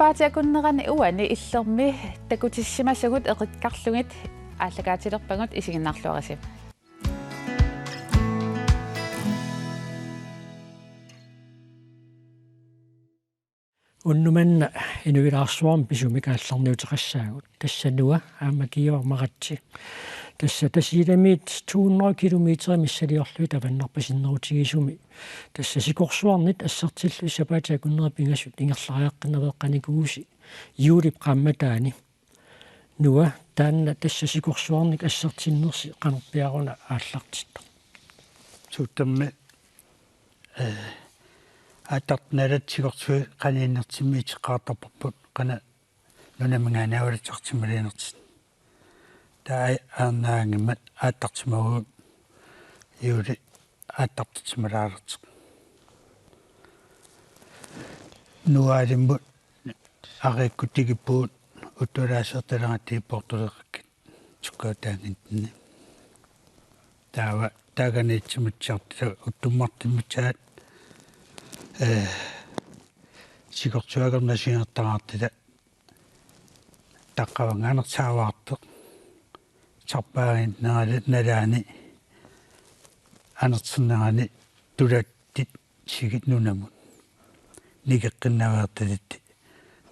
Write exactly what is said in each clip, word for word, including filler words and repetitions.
Sapaatip akunnerani uani Illermi takutissimasagut eqikkarlugit aallakaatilerpagut, isiginnaarluarisi. Unnuk manna inuilaarsuarmi pisumik aallarniuteqassaagut. Tassa Nuua aamma Kiiuaq Maratse. Tassa Tasiilamiit to hundrede kilometer missiliorlugit avannarpasinnerutigisumi. Tassa sikorsuarnit assertillugit sapaatip akunneri pingasut ingerlariaqqinnaveeqqanikuuvusi juulip qaammataani. Nuua, taanna tassa sikorsuarnik assertinnersi qanorpiaruna aallartittoq? Suuttummi, eh, aattartut nalaat sikorsuit qaniinnertimmik iteqqaartarparput, qanoq nunaminngaanniit avalatsartimmaliinertik. Taava ajornanngimmat aattartimavugut juuli aattartutsimalaalertik. Nuaalimmut ariakkut tikippugut, uttulaasertalerngatti poortuleqakkit sukkautaangintinni. Taava taakaniitsimutsiartita uttummartimmut saat, eh, sikorsuit akornasiinnartaraartita taqqavannga anersaavaartoq. Sarpaannginnerani nalaani anerternerani tulattit sigit nunamut. Nikeqqinnaveertalitti.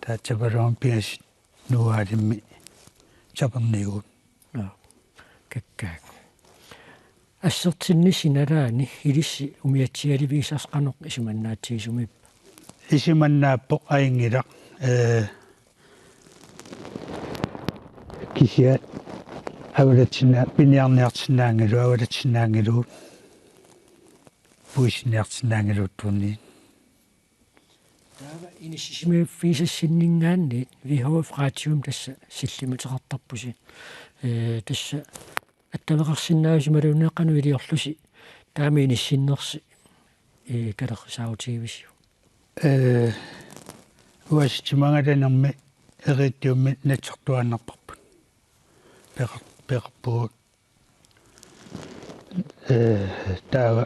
Taava sapalummut pingasut Nuaalimmi sapernikuuvugut. Aa, kakkaak. Assertinnissi nalaani ilissi umiatsialivigisarsi qanoq isumannaatigisumiippa? Isumannaappoq ajunngilaq, eh, kisianni avalatsinnaa-, piniarniarsinnaanngilagut, avalatsinnaagilagut, puisinniarsinnaanngilagut tunniit. Taava inissisimaffigisassinninngaanniit V H F Radiomi tassa sillimmateqartarpusi. Eh, tassa attaveqarsinnaavusi imaluunniit qanoq iliorlusi taama inissinnersi, eh, kalerrisaarutigivisiuk? Eh, uagutsinnut angalanermi Eriittiummi nassartuaannarparput. Peqar-, peqarpugut. Eh, taava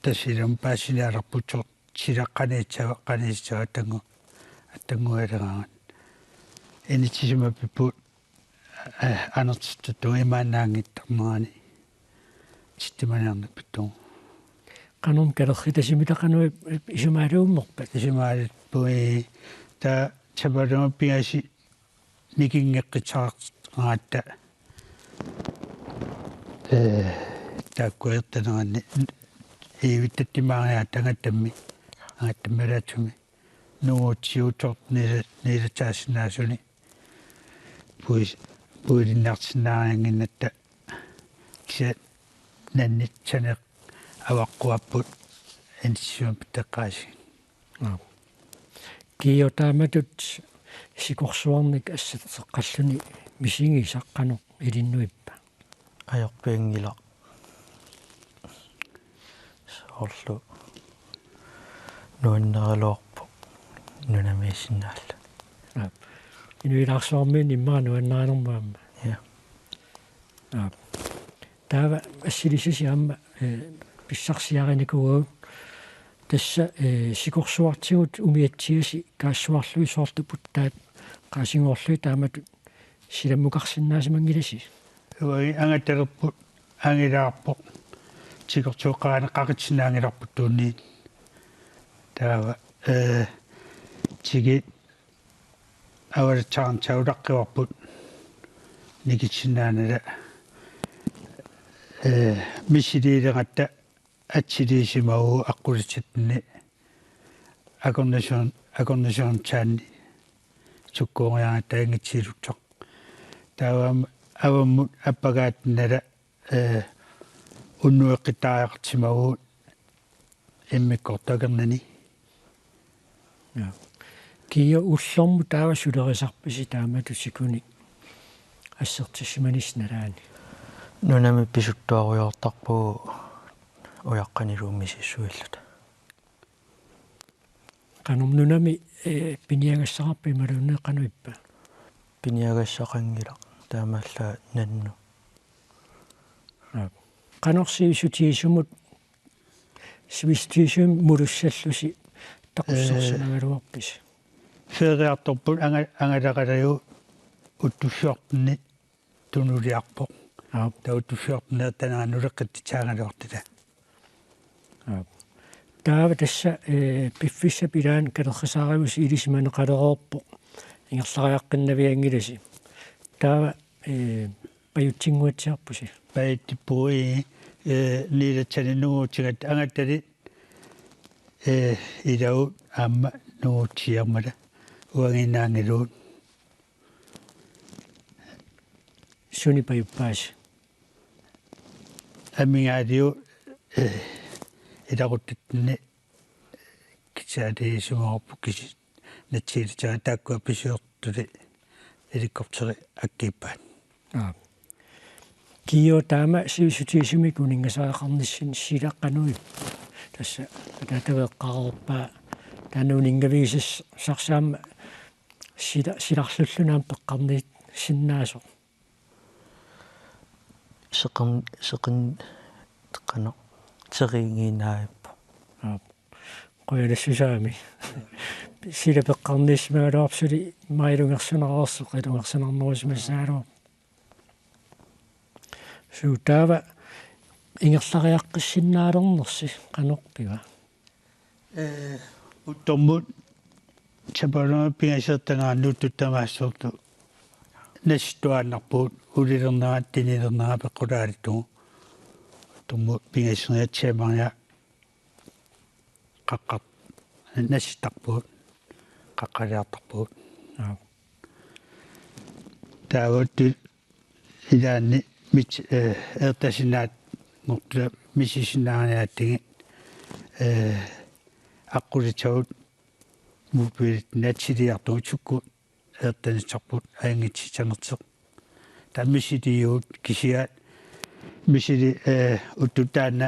Tasiilamut paasinialerput soorlu sila qaniissava, qaniissava attangu-, attanngualeraangat. Inissisimapput, eh, anertittugut imaannaanngittarnerani tittimaniarnippittugut. Qanormi kalerritassimita qanoq isumaalummerpat? Isumaalerput, taava sapalummut pingasut nikinngeqqissaartaratta, eh, taakku ertaneranni iivittattimaariaat angattammi, angattammilaatumi. Nungutsiutoq niila-, niilatsaasinnaasuni. Puis-, puilinniarsinnaariannginnatta kisianni nannitsaneq avaqquapput inissisimapput teqqaasi. Aap. Kiiuaq, taamatut sikorsuarnik asserteqqalluni misigisaq qanoq ilinnuippa? Ajorpianngilaq. Soorlu nuannaraluarpoq nunamiisinnaalluni. Aap. Inuilaarsuarmiunit immaqa nuannarinermut aamma. Ja. Aap. Taava assilissasi aamma, eh, pissarsiarinikuuagut. Tassa, eh, sikorsuartigut umiatsiasi kaassuarlugit soorlu puttaat qaasinngorlugit taamatut silammukarsinnaasimanngilasi? Uagut angattalerput angilaarpoq. Sikorsuup qaraani qaqitsinnaanngilarput tunniit. Taava, eh, sigit avalatsaarinissaq ulaqqivarput nikissinnaanera, eh, missiliileqatta assiliisimavugut aqqulissatsinni akornasiorn-, akornasiornissaanni sukkuunngikkatta ingitsiilutsoq. Taava avammut appagaatinnala, eh, unnueqqittariaqarsimavugut immikkoortut akernani. Ja. Kiiuaq, ullormut taava sulerisarpisi taamatut sikunik assertissimanissi nalaani? Nunami pisuttuarujoortarpugut ujaqqaniluunniit misissuilluta. Qanormi nunami, eh, piniagassaqarpa imaluunniit qanoq ippa? Piniagassaqanngilaq taamaallaat nannut. Aap. Qanoq sivisutigisumut, sivisutigisumik mulussallusi Takussarsimaagaluarpisi? Feriartorput anga-, angalaqalajuit uttut fjortenit tunuliarpoq. Aap. Taava uttut fjortenit taanna uleqqittussaagaluartut. Aap. Taava tassa, eh, piffissap ilaani katerrisaaralusi ilisimaneqalereerpoq. Ingerlariaqqinnavianngilasi. Taava, eh, pajutsinnguatsiarpusi? Pajutsippugut, eh, Niilatsani nunguutigatta angatali, eh, ilagut aamma nunguutsiarmata uangiinnaanngilagut. Suni pajuppaasi? Amigaaliu, eh, ilaquttatsinni kisiat isumaqarput kisi-, natsiilitaga taakkua pisiortuli helikopteri akkiippaat. Aap. Kiisalu taama sivissutigisumik uninngasariaqarnissinni sila qanoq ippa? Tassa ataataga eqqaareerpaa taanna uninngavigisassarsi aamma sila-, silarlulluunniit aamma peqqarniissinnaasoq. Seqin-, seqin-, qanoq, teriigiinnaavippoq. Aap. Qujanassusaami. Sila peqqarniissimagaluarpoq suli immaqa ilungersunarnersoq, ilungersunarnerusimassagaluarpoq. Suu, taava ingerlariaqqissinnaalernersi qanorpiva? Eh, uuttormut sapaatip-akunneri pingasut eqqaanni uttut tamaasa soorlu nassittuaannarpugut, ulilernerat tinilernerat peqqulaarlugu. Uuttormut pingasut eqqaanni tamaasa qaqqat-, nassittarpugut, qaqqaliartarpugut. Aap. Taava uttut ilaanni mit-, eh, eertasinnaanngortut misisinnaaniaatigi, eh, aqqulitagut mobilit natsiliartugut sukkut eertanissarput ajunngitsunik tanersoq. Taava misiliuvugut kisianni misili, eh, uttut taanna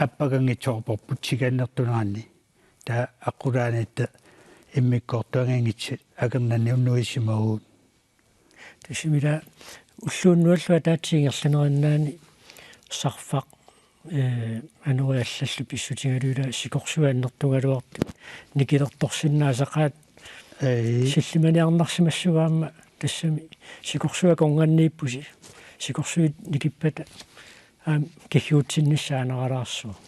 appakanngitsoorparput tikannertuneranni. Taava aqqulaaniittut immikkoortut anginngitsut akornanni unnuisimavugut. Tassami ila ulloq unnuallu ataatsip ingerlanerinnaani sarfaq, eh, anori allallu pissutigalugu ila sikorsuit annertugaluartut nikilertorsinnaasaqaat. Ej. Sillimaniarnarsimassuugut aamma tassami sikorsuit akornanniippusi. Sikorsuit nikippata aamma kigguutsinnissaat aneralaarsuuvoq.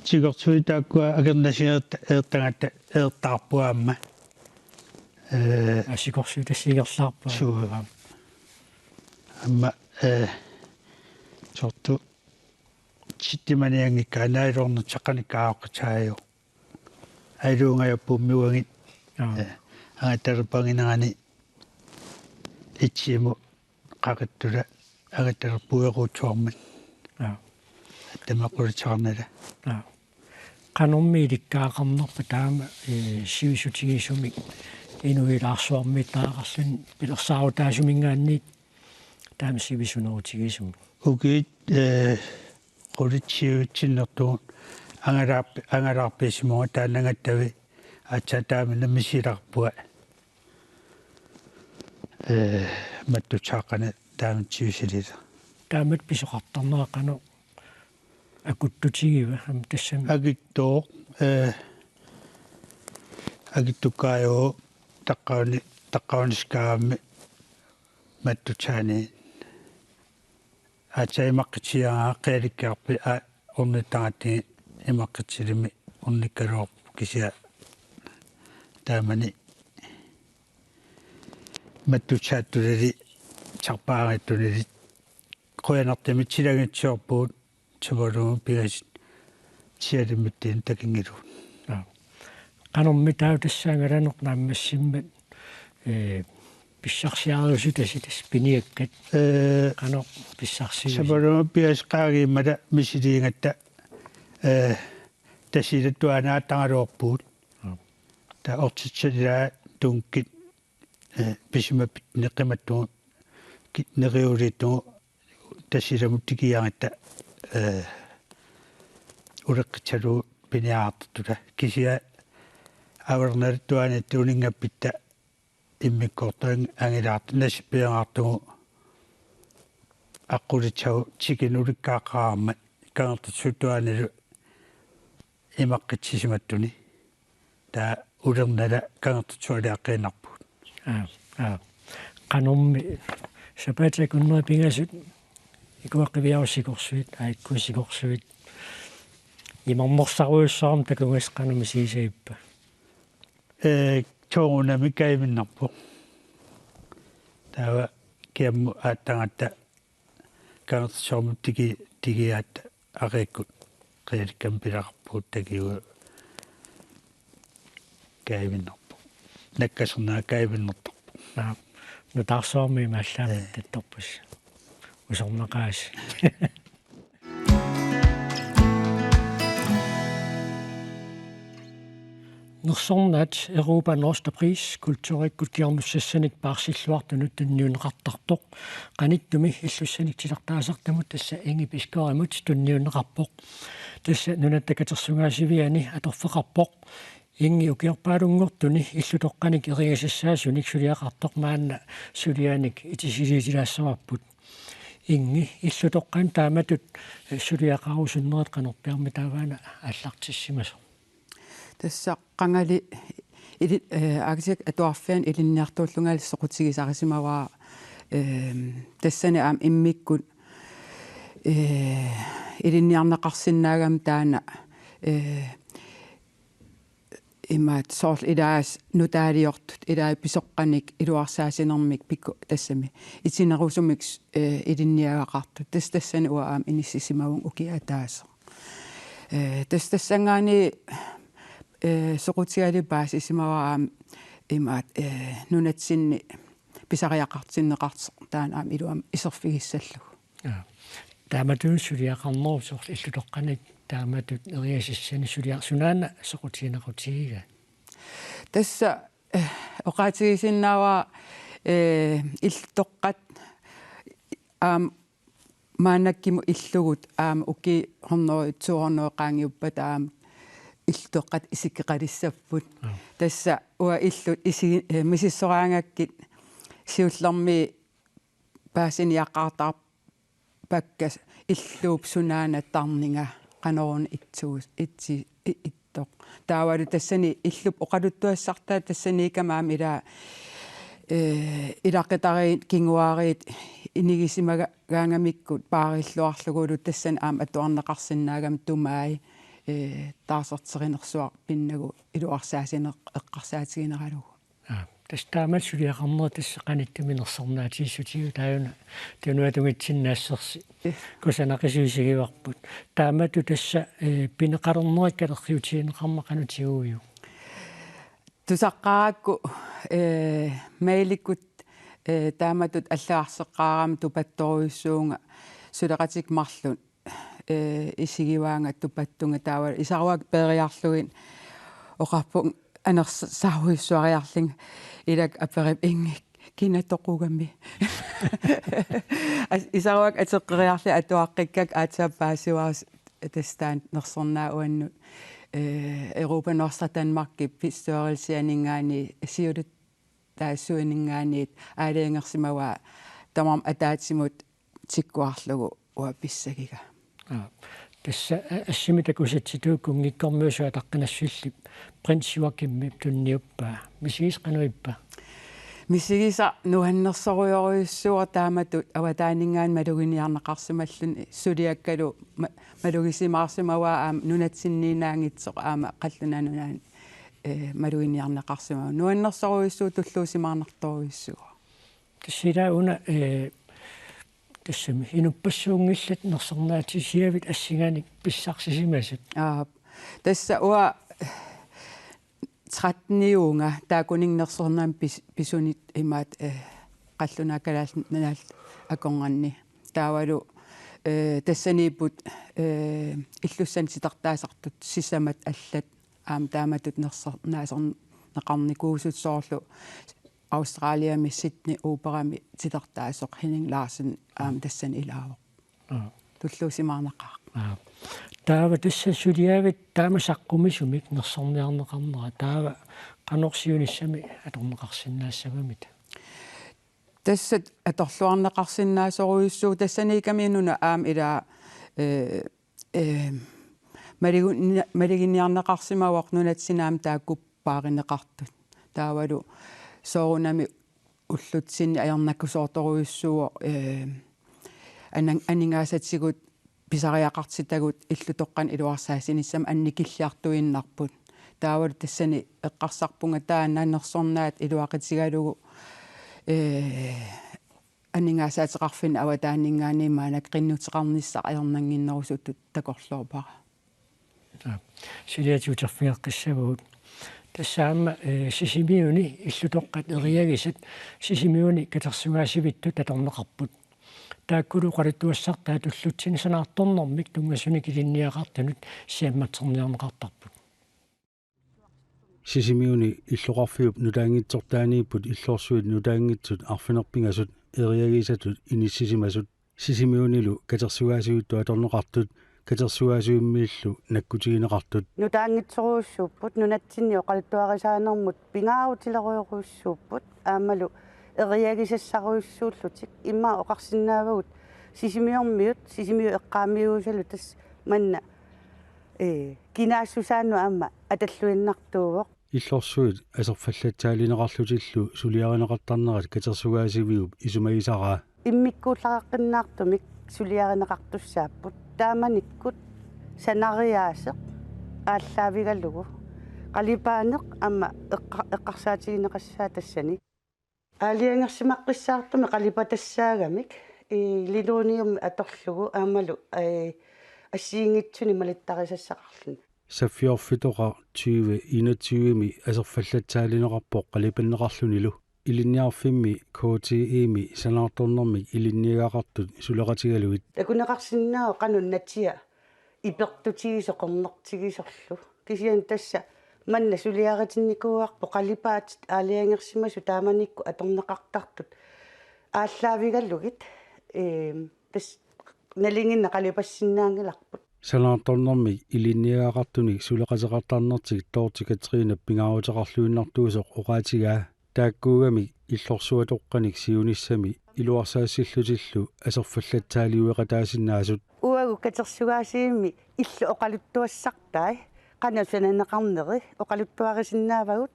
Sikorsuit taakkua akornasiat eert-, eertagatta eertaarput aamma. Eh, aa, sikorsuit tassa ingerlaarput. Suu. Aamma, eh, soorlu sittimanianngikkaat nailoornertik saqqanngikkaat aqqutaajo. Aluungajappummi uangit. Aa. Eh, angattalerput anginerani itsimut qaqittuta angattalerput ueruutsuarmik. Aa. Tamakku qulitsiarnala. Aa. Qanormi ilikkagaqarnerpa taama, eh, sivissutigisumik inuilaarsuarmiittariaqarluni pilersaarutaasuminngaanniit taama sivisunerutigisumik? Ukiut, eh, qulit siusinnertugut angalaarp-, angalaarpissimavugut taanna angattavik aatsaat taama nammineq silarpua. Eh, mattussaaqqani taama siusilila. Taamatut pisoqartarnera qanoq akuttutigiva aamma tassami? Akuttooq, eh, akuttukkaajuvoq taqqavani-, taqqavaniiskaagammi mattussaani. Aatsaat imaqqitseriaraa qialikkiarpit aa ornittaratsigu imaqqitsilimi ornikkaluarpoq kisianni taamani mattussaattulili sarpaariittunili qujanartumik silagitsiarpugut sapaatip-akunneri pingasut sialimmittut takunngilagut. Aa. Qanormi taava tassa angalaneq naammassimmat, eh, pissarsiariusutasi tassa piniakkat? Eh, qanoq pissarsiuisi? Sapaatip-akunneri pingasut qaangiummata misiliigatta, eh, Tasiilattuaannartaraluarpugut. Aap. Taava ortitsilaa tunkit, eh, pisimappit neqimattugut, ki-, neriuliittugut Tasiilamut tikiaratta, eh, uleqqitsalugu piniartartuta. Kisianni Avalernalattuaaniittut uninngappit taava immikkoortut angilaartut nassippiaraartugut aqqulitsagut tikinut ulikkaaqqaarmat Kangerlussuattuaanilu imaqqitsisimattuni. Taava Ulernala Kangertussualiaqqiinnarpugut. Aa, aa. Qanormi sapaatip akunneri pingasut ikuaqqiviarussigorsuit, aa, ikkuussigorsuit. Imarnersarujussuarmik takugassat qanoq misigisagippa? Ee, soorunami kaivinnarpoq. Taava kiammut aatsagatta Kangerlussuarmut tigi-, tigigatta aqiikkut qialikkamik pileqarpugut, takuuk kaivinnarpoq. Nakkasernera kaivinnertarpoq. Naa, nutaarsuarmi imaallaat. Ee. Tattorpus. Usornaqaasi. Nersornaat Europa Norster Pris kulturikkut kingornussassanik paarsilluartunut tunniunneqartartoq qanittumi illussanik titartaasartumut, tassa Ingi Bisgaardimut, tunniunneqarpoq. Tassa Nunatta Katersugaasiviani atorfeqarpoq. Ingi ukiorpaalunngortuni illutoqqanik eriasassaasunik suliaqartoq maanna sulianik itisiliitilaassavarput. Ingi, illutoqqanik taamatut suliaqarusunnerit qanorpiarmi taava una aallartissimasoq? Tassa qangali ili-, eh, aakitigut atuarfiani ilinniartuullungalu soqutigisarisimavara, ehm, tassani aamma immikkut, eh, ilinniarneqarsinnaagami taanna, eh, imaattoq soorlu ilaasa nutaaliortut, ilaa pisoqqanik iluarsaasinermik pikku-, tassami itinerusumik, eh, ilinniagaqartut. Tassa tassani uanga aamma inissisimavunga ukiup ataaseq. Eh, tassa tassanngaanniit, eh, soqutigalugit paasisimavara aamma imaattoq, eh, nunatsinni pisariaqartinneqartoq taanna aamma iluamik iserfigissallugu. Aa. Taamatut suliaqarnerup soorlu illutoqqanik taamatut eriasassanik suliaq-, sunaana soqutiginaqutigigaa? Tassa, eh, oqaatigisinnaavara, eh, illutoqqat aamma maannakkut illugut aamma ukiut hundrede, to hundrede qaangiuppata aamma illutoqqat isikkoqalissapput. Aa. Tassa uanga illut isi-, eh, misissoraangakkit siullermik paasiniaqaataarpakka illup sunaana tarninga qanoruna itsuus-, itsi-, i-, ittoq. Taavalu tassani illup oqaluttuassartaa tassaniikkama aamma ilaa, eh, ilaqutariit kinguaariit inigisimagaangamikkut paarilluarlugulu tassani aamma atuarneqarsinnaagami tumai, eh, taarserterinersuaq pinnagu iluarsaasineq eqqarsaatigineralugu. Aa, tassa taamatut suliaqarnera tassa qanittumi nersornaatissutigiuk, taava una tunuatungitsinnaassersi. Eh. Kusanaqisut isigivarput. Taamatut tassa, eh, pineqalernerit kalerriutigineqarmat qanoq tiguiuk? Tusaqqaarakku, eh, mailikkut, eh, taamatut allagarseqqaarama tupattorujussuuvunga suleqatikka marluk eh, isigivaannga tupattunga taava isaruakka peeriarlugit oqarpunga anersaarujussuariarlunga ilakka aperipput: Ingi, kina toqugami? As-, isaruakka atoqqeriarlugit atuaqqikkakka aatsaat paasivara tassa taanna nersornaat uannut, eh, Europa Nostra Danmarkip bestyrelsianinngaanniit siulut- -taassuininngaanniit aalajangersimavaa tamarmik ataatsimut tikkuarlugu uanga pissagiga. Aa. Tassa a-, assimi takusassitut kunngikkormiusoq ataqqinassusillit prins Joachimip tunniuppaa. Misigisaq qanoq ippa? Misigisaq nuannersorujorujussuuvoq taamatut avataaninngaanniit maluginiarneqarsimalluni, suliakkalu ma-, malugisimaarsimavaa aamma nunatsinniinnaanngitsoq aamma qallunaat nunaanni eh, maluginiarneqarsimavoq. Nuannersorujussuuvoq, tulluusimaarnartorujussuuvoq. Tassa ilaa una, eh, tassami inuppassuunngillat nersornaatisiavit assinganik pissarsisimasut. Aap. Tassa uanga tretten-iuvunga taakkunannga nersornaammik pis-, pisunit imaattoq, eh, qallunaat Kalaallit Nunaat akornanni. Taavalu, eh, tassaniipput, eh, illussanik titartaasartut sisamat allat aamma taamatut nersornaaserneqarnikuusut, soorlu Australiami Sydney Operami titartaasoq Henning Larsen aamma tassani ilaavoq. Aa. Tulluusimaarnaqaaq. Aa. Taava tassa suliavit taama saqqumisumik nersorniarneqarnera, taava qanoq siunissami atorneqarsinnaassavamita? Tassa atorluarneqarsinnaasorujussuuvoq, tassaniikkami una aamma ilaa, eh, eh, malugu-, maluginiarneqarsimavoq nunatsinni aamma taakku paarineqartut. Taavalu soorunami ullutsinni ajornakusoortorujussuuvoq, ee, anan-, aningaasatigut pisariaqartitagut illutoqqanik iluarsaassinissamut annikilliartuinnarput. Taavalu tassani eqqarsarpunga taanna nersornaat iluaqutigalugu, ee, aningaasaateqarfinni avataaninngaanniit maannakkut qinnuteqarnissaq ajornannginnerusutut takorloorpara. Taap. Suliatit uterfigeqqissavagut. Tassa aamma, ee, Sisimiuni illutoqqat eriagisat Sisimiuni katersugaasivittut atorneqarput. Taakkulu oqaluttuassartaat ullutsinni sanaartornermik tunngasunik ilinniagaqartunut siammarterniarneqartarput. Sisimiuni illoqarfiup nutaanngitsortaaniipput illorsuit nutaanngitsut arfineq-pingasut eriagisatut inissisimasut. Sisimiunilu katersugaasivittut atorneqartut katersugaasivimmiillu nakkutigineqartut. Nutaanngitsorujussuupput nunatsinni oqaluttuarisaanermut pingaarutilerujorujussuupput aammalu eriagisassarujussuullutik immaqa oqarsinnaavagut Sisimiormiut, Sisimiut eqqaamiuusalu tassa manna, ee, kinaassusaannut aamma atalluinnartuuvoq. Illorsuit aserfallatsaalineqarlutillu suliarineqartarnerat katersugaasiviup isumagisaraa. Immikkuullariaqqinnaartumik suliarineqartussaapput. Taamanikkut sanariaaseq aallaavigalugu qalipaaneq aamma eqqa-, eqqarsaatigineqassaaq tassani. Aalajangersimaqqissaartumik qalipatassaagami, ii, linoleum atorlugu aammalu, ee, assigiinngitsunik malittarisassaqarluni. Saffiorfitoqaq tyve enogtyve-mi aserfallatsaalineqarpoq qalipanneqarlunilu. Ilinniarfimmi K T I-mi sanaartornermik ilinniagaqartut suleqatigalugit. Takuneqarsinnaavoq qanoq natia ipertutigisoq qernertigisorlu. Kisianni tassa manna suliaritinnikuuarput qalipaatit aalajangersimasut taamanikkut atorneqartartut aallaavigalugit, ee, tassa nalinginnaq qalipassinnaanngilarput. Sanaartornermik ilinniagaqartunik suleqateqartarnertik Dorthe Katrinep pingaaruteqarluinnartuusoq oqaatigaa. Taakkuugamik illorsuatoqqanik siunissami iluarsaassillutillu aserfallatsaaliueqataasinnaasut. Uagut katersugaasivimmi illut oqaluttuassartai qanoq sananeqarneri oqaluttuarisinnaavagut.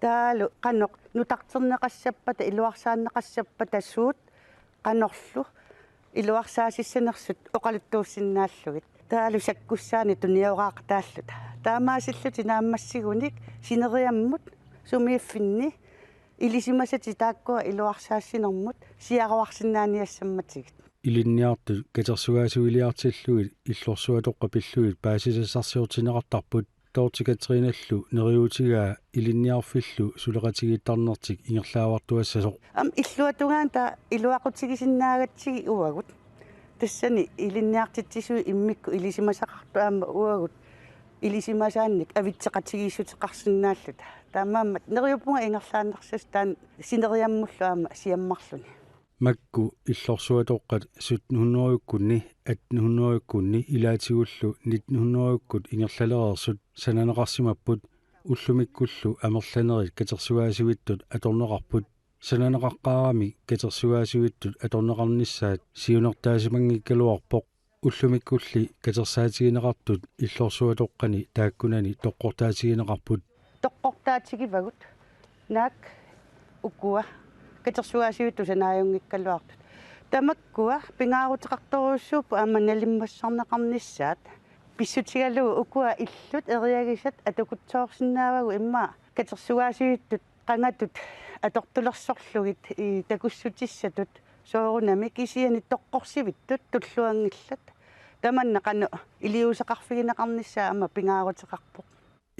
Taavalu qanoq nutarterneqassappata, iluarsaanneqassappata suut qanorlu iluarsaasissanersut oqaluttuussinnaallugit. Taavalu sakkussaannik tunioraqataalluta. Taamaasillutik naammassigunik sineriammut sumiiffinni ilisimasatik taakkua iluarsaassinermut siaruarsinnaaniassammatigit. Ilinniartut katersugaasiviliartillugit illorsuatoqqat pillugit paasisassarsiortinneqartarput. Dorthe Katrinellu neriuutigaa ilinniarfillu suleqatigiittarnertik ingerlaavartuassasoq. Aamma illuatungaani taava iluaqutigisinnaagatsigit uagut. Tassani ilinniartitsisuit immikkut ilisimasaqartut aamma uagut ilisimasaannik avitseqatigiissuteqarsinnaalluta. Taamaammat neriuppunga ingerlaannarsasoq taanna sineriammullu aamma siammarluni. Makku illorsuatoqqat sytten hundrede-kkunni, atten hundrede-kkunni ilaatigullu nitten hundrede-kkut ingerlalereersut sananeqarsimapput, ullumikkullu amerlanerit katersugaasivittut atorneqarput. Sananeqaqqaaramik katersugaasivittut atorneqarnissaat siunertaasimanngikkaluarpoq. Ullumikkulli katersaatigineqartut illorsuatoqqani taakkunani toqqortaatigineqarput. Toqqortaatigivagut naak ukua katersugaasivittut sanaajunngikkaluartut. Tamakkua pingaaruteqartorujussuupput aamma nalimmassarneqarnissaat. Pissutigalugu ukua illut eriagisat atukutsoorsinnaavagut immaqa katersugaasivittut qangatut atortulersorlugit ii takussutissatut soorunami kisianni toqqorsivittut tulluanngillat. Tamanna qanoq iliuuseqarfigineqarnissaa aamma pingaaruteqarpoq.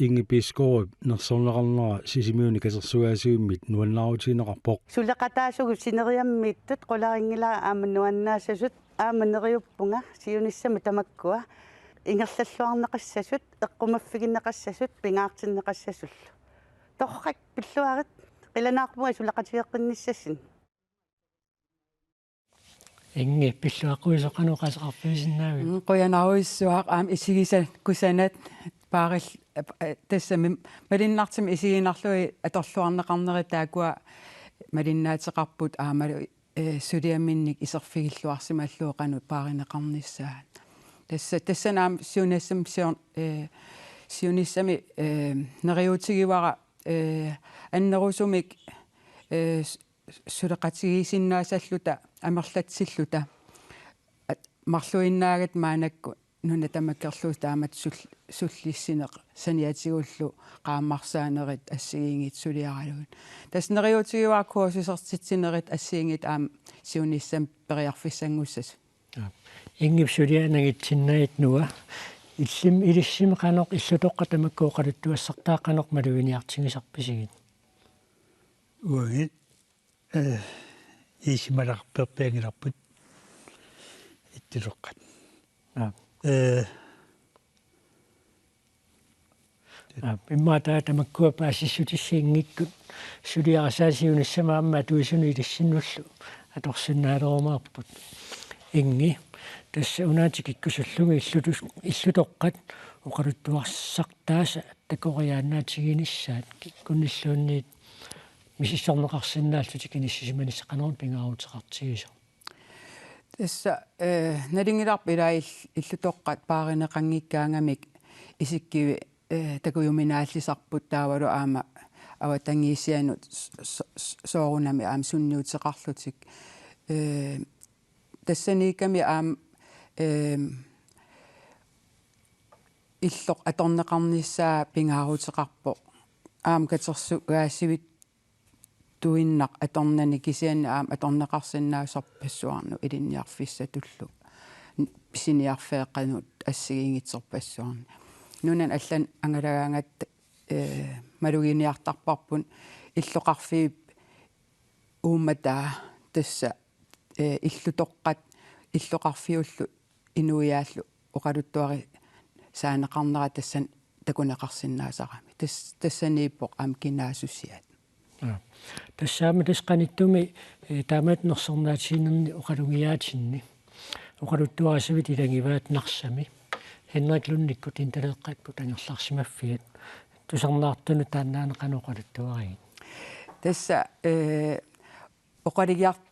Inge Bisgaardip nersorneqarnera Sisimiuni katersugaasivimmit nuannaarutigineqarpoq. Suleqataasugut sineriammiittut qularinngilara aamma nuannaassasut aamma neriuppunga siunissami tamakkua ingerlalluarneqassasut, eqqumaffigineqassasut, pingaartinneqassasullu. Torrak, pilluarit, qilanaarpunga suleqatigeqqinnissassinnut. Inge, pilluaqquisoq qanoq oqaaseqarfigisinnaavit? Mm, qujanarujussuaq aamma isigisat kusanat paaril-, eh, tassami malinnartumik isiginarlugit atorluarneqarnerit taakkua malinnaateqarput aammalu, eh, suliaminnik iserfigilluarsimallugu qanoq paarineqarnissaat. Tassa, tassani aamma siunissami sior-, eh, Siunissami, eh, neriuutigivara, eh, annerusumik, eh, s-, suleqatigiissinnaasalluta amerlatsilluta. At-, marluinnaagatta maannakkut nuna tamakkerlugu taamatut sul-, sullissineq saniatigullu qaammarsaanerit assigiinngitsut suliaralugit. Tassa neriuutigivara kursusertitsinerit assigiinngitsut aamma siunissami periarfissanngussasut. Aap. Inngip suliaq nangitsinnaanngilaq. Illimmi, ilissimi qanoq illutoqqat tamakku oqaluttuassartaat qanoq maluginiartigisarpisigit? Uagit, eh, isumaqarpeqarpianngilarput illutoqqat. Aap. Eh, Aap, immaqa taava tamakkua paasissutissat inngikkut suliarisai siunissami aamma atuisunut ilissinnullu atorsinnaalerumaarput. Inngi, tassa una tikikkusullugit illutus-, illutoqqat oqaluttuassartaasa takoriaannaatiginissaat kikkunnilluunniit misissorneqarsinnaallutik inissisimanissaq qanoq pingaaruteqartigisoq? Tassa, eh, nalunngilarput ilaa ill-, illutoqqat paarineqanngikkaangamik isikkivi-, eh, takujuminaallisarput taavalu aamma avatangiisianut s-, s-, s-, soorunami aamma sunniuteqarlutik. Eh, tassaniikkami aamma, eh, illoq atorneqarnissaa pingaaruteqarpoq. Aamma katersugaasivit- tuinnaq atornani kisianni aamma atorneqarsinnaasorpassuarnut ilinniarfissatullu pisiniarfeeqqanut assigiinngitsorpassuarni. Nunani allani angalagaangatta, eh, maluginiartarparput illoqarfiup uummataa tassa, eh, illutoqqat illoqarfiullu inuiaallu oqaluttuarisaaneqarnera tassani takuneqarsinnaasarami. Tas-, tassaniippoq aamma kinaassusiat. Aa. Tassaammat tassa qanittumi, eh, taamatut nersornaatiginerni oqalugiaatinni oqaluttuarisavit ilagivaat Narsami. Henrik Lundikkut Intaleeqqakkut angerlarsimaffiat. Tusarnaartunut taannaana qanoq oqaluttuarigit? Tassa, eh, oqalugiar-,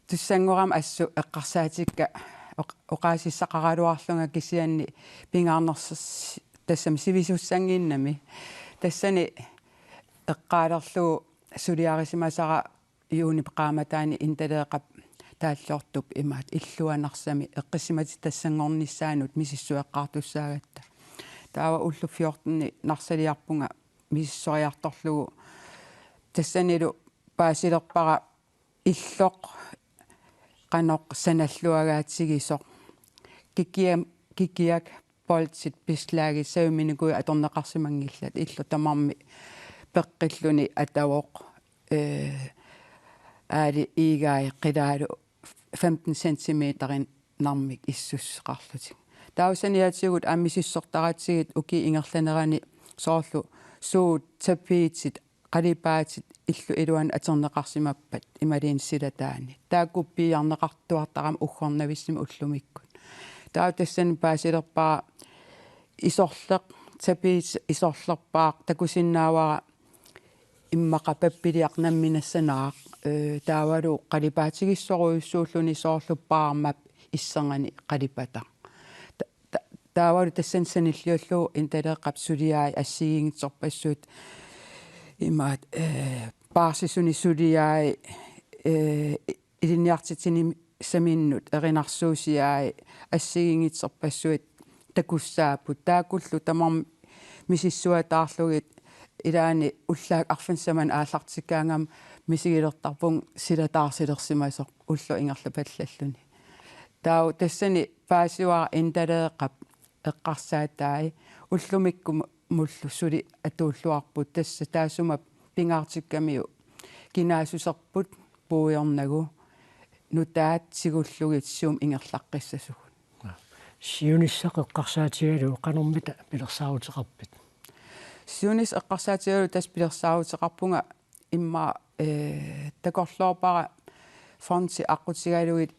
tussanngorama assut eqqarsaatikka oq-, oqaasissaqaraluarlunga kisianni pingaarnersis-, tassami sivisussannginnami. Tassani eqqaalerlugu suliarisimasara juunip qaammataani Intaleeqqap taalliortup imaattoq illua Narsami eqqissisimatik tassanngornissaannut misissueqqaartussaagatta. Taava ullut fjorten Narsaliarpunga misissoriartorlugu tassanilu paasilerpara illoq qanoq sanalluagaatigisoq. Kikia-, kikiak, boltit, beslagit saviminikui atorneqarsimanngillat, illoq tamarmi peqqilluni atavoq, eh, aali iigai qilaalu femten centimeterinnarmik issusseqarlutik. Taava saniatigut aamma misissortaratsigit ukiup ingerlanerani soorlu suut, tapetit, qalipaatit illup iluani atorneqarsimappat imaluunniit silataani. Taakku piiarneqartuartarami uggornavissumik ullumikkut. Taava tassani paasilerpara isorleq, tapet isorlerpaaq takusinnaavara immaqa pappiliaq nammineq sanaq, eh, taavalu qalipaatigissorujussuulluni soorlu paarmap isserngani qalipataq. Ta-, ta-, taavalu tassani sanilliullugu Intaleeqqap suliai assigiinngitsorpassuit imaattoq, eh, paarsisunik suliai, eh, ilinniartitsinissaminnut erinarsuusiai assigiinngitsorpassuit takussaapput. Taakkullu tamarmik misissuataarlugit ilaanni ullaaq arfineq-sisamanik aallartikkaangama misigilertarpunga silataarsilersimasoq ulloq ingerlapallalluni. Taava tassani paasivara Intaleeqqap eqqarsaatai ullumikkumullu suli atuulluarput, tassa taassuma pingaartikkamiuk kinaassuserput puigornagu nutaat tigullugit siumut ingerlaqqissasugut. Siunissaq eqqarsaatigalugu qanormita pilersaaruteqarpit? Siunissaq eqqarsaatigalugu tassa pilersaaruteqarpunga immaqa, eh, takorloorpara fondit aqqutigalugit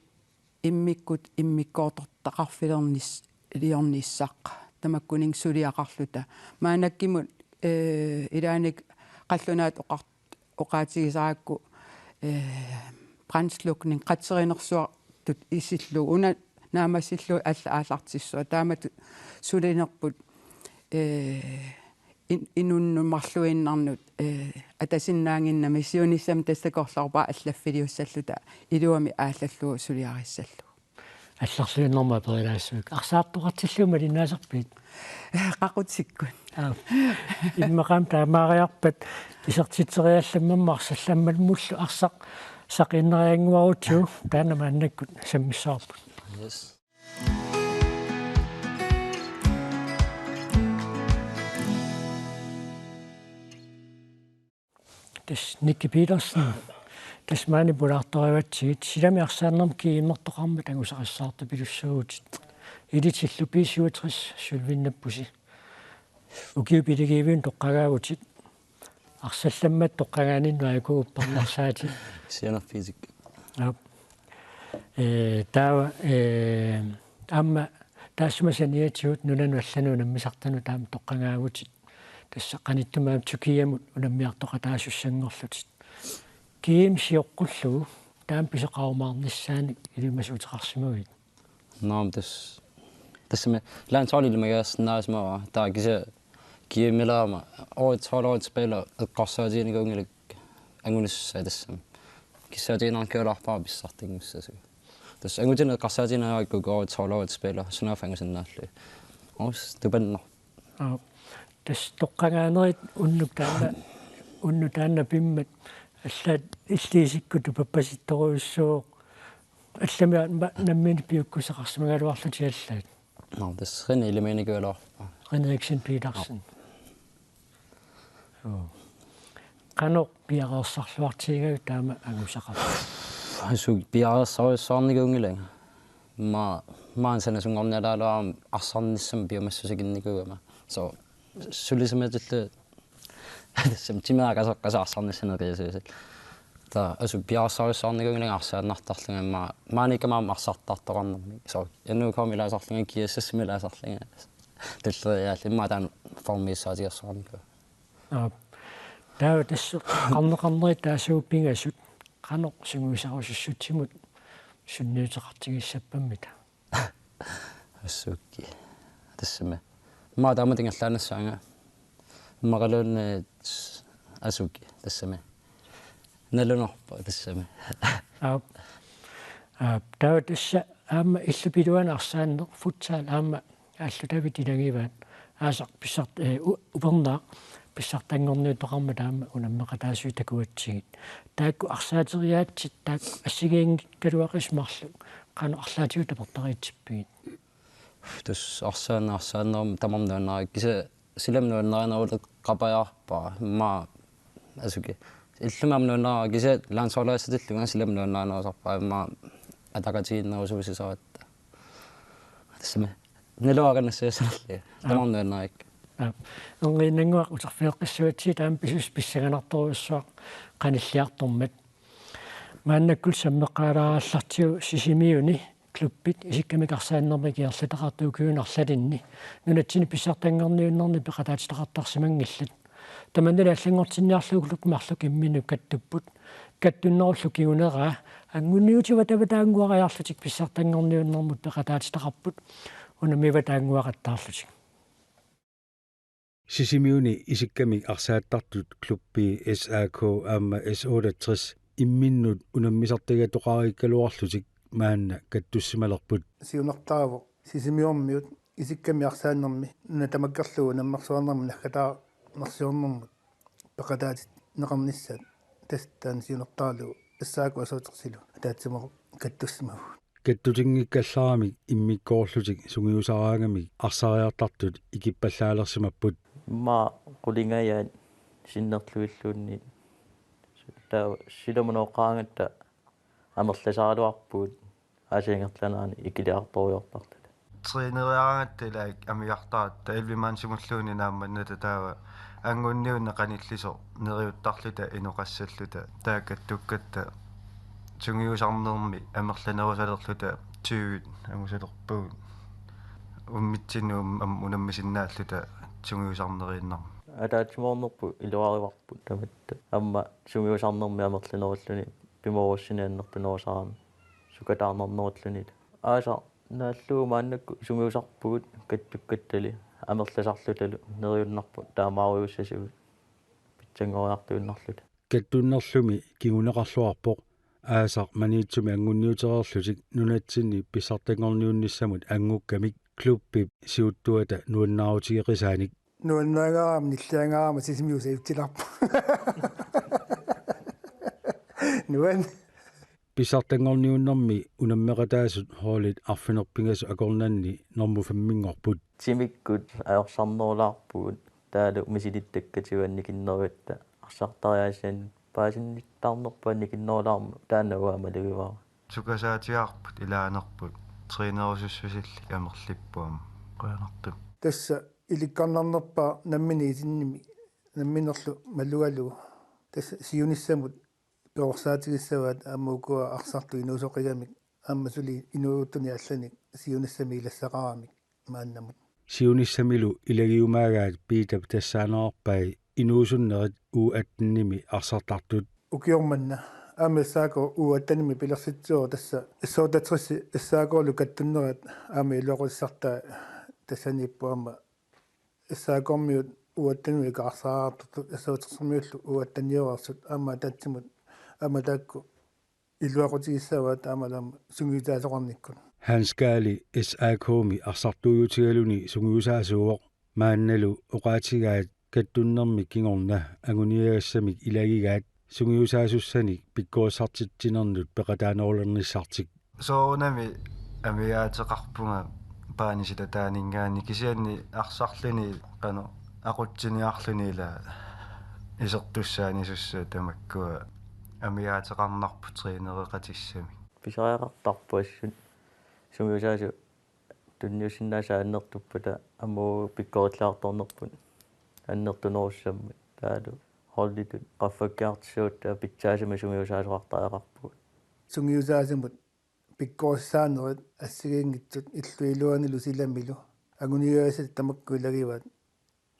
immikkut immikkoortortaqarfilernis-, liornissaq tamakkuninnga suliaqarluta. Maannakkut, eh, ilaanni qallunaatut oqar-, oqaatigisarakku, eh, brandslukning qatserinersuartut isillugu. Una naammassillugu alla aallartissuaq. Taamatut sulinerput ee, in-, inunnut marluinnarnut, ee, atasinnaannginnami siunissami tassa takorloorpara allaffiliussalluta iluamik aallallugu suliarissallugu. Allarluinnarmik aperilaassuakka. Arsaartoqartillugu malinnaasarpit? Ee, qaqutikkut. Aap. Immaqa aamma taamaariarpat isertitseriallammat arsallammalmullu arsaq saqiinnariannguarutsigu taanna maannakkut sammissavarput. Yes. Tassa Nicky Petersen. Tassa maani pulaartorivatsigit, silami arsaannermi GM-ertoqarmat angusaqassaartupilussuuvutit. Elitillu B syvogtres sølvinnappusi. Ukiut piligiviunik toqqagaavutit. Arsallammat toqqagaaninnut aajuku uppernarsaatit. Sianerfigisakka. Aap. Ee, taava, ee, aamma taassuma saniatigut nunanut allanut unammisartanut taama toqqagaavutit. Tassa qanittumi aamma Tyrkiamut unammiartoqataasussanngorlutit. GM sioqqullugu taama pisoqarumaarnissaanik ilimasaruteqarsimavit? Naamik, tassa, tassami landsholdit ilimagaasinnaasimavara. Taava kisianni GM-ilaama årets, årets spiller eqqarsaatiginikuunngilakka angunissaa tassami. Kissaatiginikuugaluarpara pissartanngussasoq. Tassa angutini eqqarsaatiginikuugakku årets, årets spiller sunaaffa angusinnaallugit. Uus tupanna. Aap. Tassa toqqagaanerit unnuk taanna, unnuk taanna pimmat allaat illit isikkutut pappasittorujussuuvoq. Allamik aamma nammineq piukkussaqarsimagaluarlutit allaat. Nå, tassa René ilimaginikuugaluarpara. René Eriksen Petersen. Joo. Qanoq piareersarluartigigavit taama angusaqartoq? Assut piareersarujussuarnikuunngilanga. Maani, maani sanasunngornialaaraluarama arsarnissamut piumassuseqarnikuugama. So, sulisamatillu tassami timera kaseqqasoq arsarnissanik qiasuusut. Taava assut piareersarujussuarnikuunngilanga arsaannartarlunga, immaqa maaniikkama aamma arsartartoqarnermik. So, N O K-mi ilaasarlunga, G S S-imi ilaasarlunga. Tulleriiaarlunga immaqa taanna formiissaatigersornikuuvoq. Aap. Taava tassa qarneqarnerit taassuugut pingasut, qanoq sungiusarusussutsimut sunniuteqartigissappammita? Assut. Tassami. Immaqa taamatut ingerlaannassaanga. Immaqaluunniit assut. Tassami. Nalunaarpoq tassami. Aap. Aap, taava tassa aamma illup iluani arsaanneq futsal aamma aallutavit ilagivaat. Aasaq pissart-, ee, u-, upernaaq pissartanngorniuteqarmat aamma unammeqataasui takuatsigit. Taakku arsaateriaatsit taakku assigiinngikkaluaqisut marluk qanoq arlaatigut tapertariitsippigit? Tassa arsaanneq arsaannermut tamarmik nuannarakkit, kisianni silami nuannarineruleqapajaarpara. Immaqa assut. Illumi aamma nuannaraara, kisianni landsholdiassatillunga silami nuannarinerusarpara, immaqa ataqatigiinnerusuussisaratta. Tassami. Naluara nassiassanerli. Aap. Tamarmik nuannarakkit. Aap. Erniinnannguaq uterfigeqqissuatsigit aamma pisussaq pissanganartorujussuaq qanilliartormat. Maannakkut sammeqqaalaarallartigu Sisimiuni klubbit isikkamik arsaannermik ingerlataqartut ukiuni arlalinni nunatsinni pissartanngorniunnerni peqataatitaqartarsimanngillat. Tamannalu allanngortinniarlugu klubbit marluk imminnut kattupput. Kattunnerullu kinguneraa anguniutivatavataannguariarlutik pissartanngorniunnermut peqataatitaqarput unammivataannguaqattaarlutik. Sisimiuni isikkamik arsaattartut klubbi S A K aamma S otteogtres imminnut unammisartagatoqarikkaluarlutik maanna kattussimalerput. Siunertaavoq Sisimiormiut isikkamik arsaannermi nuna tamakkerlugu unammersuarnermut naggataarnersiornermut peqataatinneqarnissaat, tassa taanna siunertaralugu S A K S otteogtresilu ataatsimoorluta kattussimavugut. Kattutinngikkallaramik immikkoorlutik sungiusaraangamik arsariartartut ikippallaalersimapput. Immaqa qulingajaat sinnerlugilluunniit taava silamunooqqaangatta amerlasaraluarpugut aasiit ingerlaneranni ikiliartorujoortarluta. Træneriaraangatta ilaat amigartaratta elleve-mandsimulluunniit naammannerata taava angunniunneq qanillisoq neriuttarluta inoqassalluta, taava kattukkatta sungiusarnermi amerlanerusalerluta tyvit angusalerpagut, unammitsinnut aamma unammisinnaalluta sungiusarneriinnarmik. Ataatsimoornerput iluarivarput tamatta. Aamma sungiusarnermi amerlanerulluni pimoorussineq annertunerusarami sukataarnarnerulluni. Aasaq naallugu maannakkut sungiusarpugut kattukkattali. Amerlasarlutalu neriunnarput taamaarujussuugut pitsanngoriartuinnarluta. Kattunnerlumi kinguneqarluarpoq aasaq Maniitsumi anguniutereerlutik nunatsinni pissartanngorniunnissamut anngukkamik klubbip siuttuata nuannaarutigeqisaanik. Nuannaangaarama nilliangaarama Sisimiut saaffigilaarpoq. Nuan. Pissartanngorniunnermi unammeqataasut holdit arfineq-pingasut akornanni normu femminngorput. Timikkut ajorsarnerulaarpugut taavalu misilittakkatsigu annikinnerugatta arsartariaaseq paasinnittaarnerput annikinnerulaarmat taanna uanga malugivara. Sukasaatigaarput ilaanerput trænerusussusillit amerlipput aamma. Qujanartumik. Tassa ilikkarnarnerpaaq nammineq isinnimi namminerlu malugalugu. Tassa siunissamut perorsaatigissavaat aamma ukua arsartut inuusoqigamik aamma suli inuusuttuni allanik siunissami ilassaqaramik maannamut. Siunissamilu ilagiumaagaat Piitap tassaanerarpai inuusunnerit U attenimi arsartartut. Ukioq manna aamma S A K U attenimi pilersitsivoq tassa S-otteogtres S A K-lu kattunnerat aamma iluaqutissartaa tassaniippoq aamma S A K-miut U attenimut ikaarsaartut S-otteogtres-imiullu U attenioreersut aamma ataatsimut aamma taakku iluaqutigissavaat aammalu aamma sungiusaasoqarnikkut. Hans Kaali S A K-mi arsartuujutigaluni sungiusaasuuvoq maannalu oqaatigaat kattunnermi kingorna anguniagassamik ilagigaat sungiusaasussanik pikkorissartitsinernut peqataanerulernissartik. Soorunami amigaateqarpunga paanisilataaninngaanniit kisianni arsarluni qanoq aqutsiniarluni ila isertussaanisussaat tamakkua amigaateqarnarput trænereqatissamik. Pisariaqartarpoq assut sungiusaasut tunniussinnaasaat annertuppata aamma pikkorissartornerput annertunerussammat taavalu holditut qaffakkiartussagutta pitsaasumik sungiusaasoqartariaqarpugut. Sungiusaasunut pikkorissaanerit assigiinngitsut illup iluanilu silamilu anguniagassat tamakku ilagivaat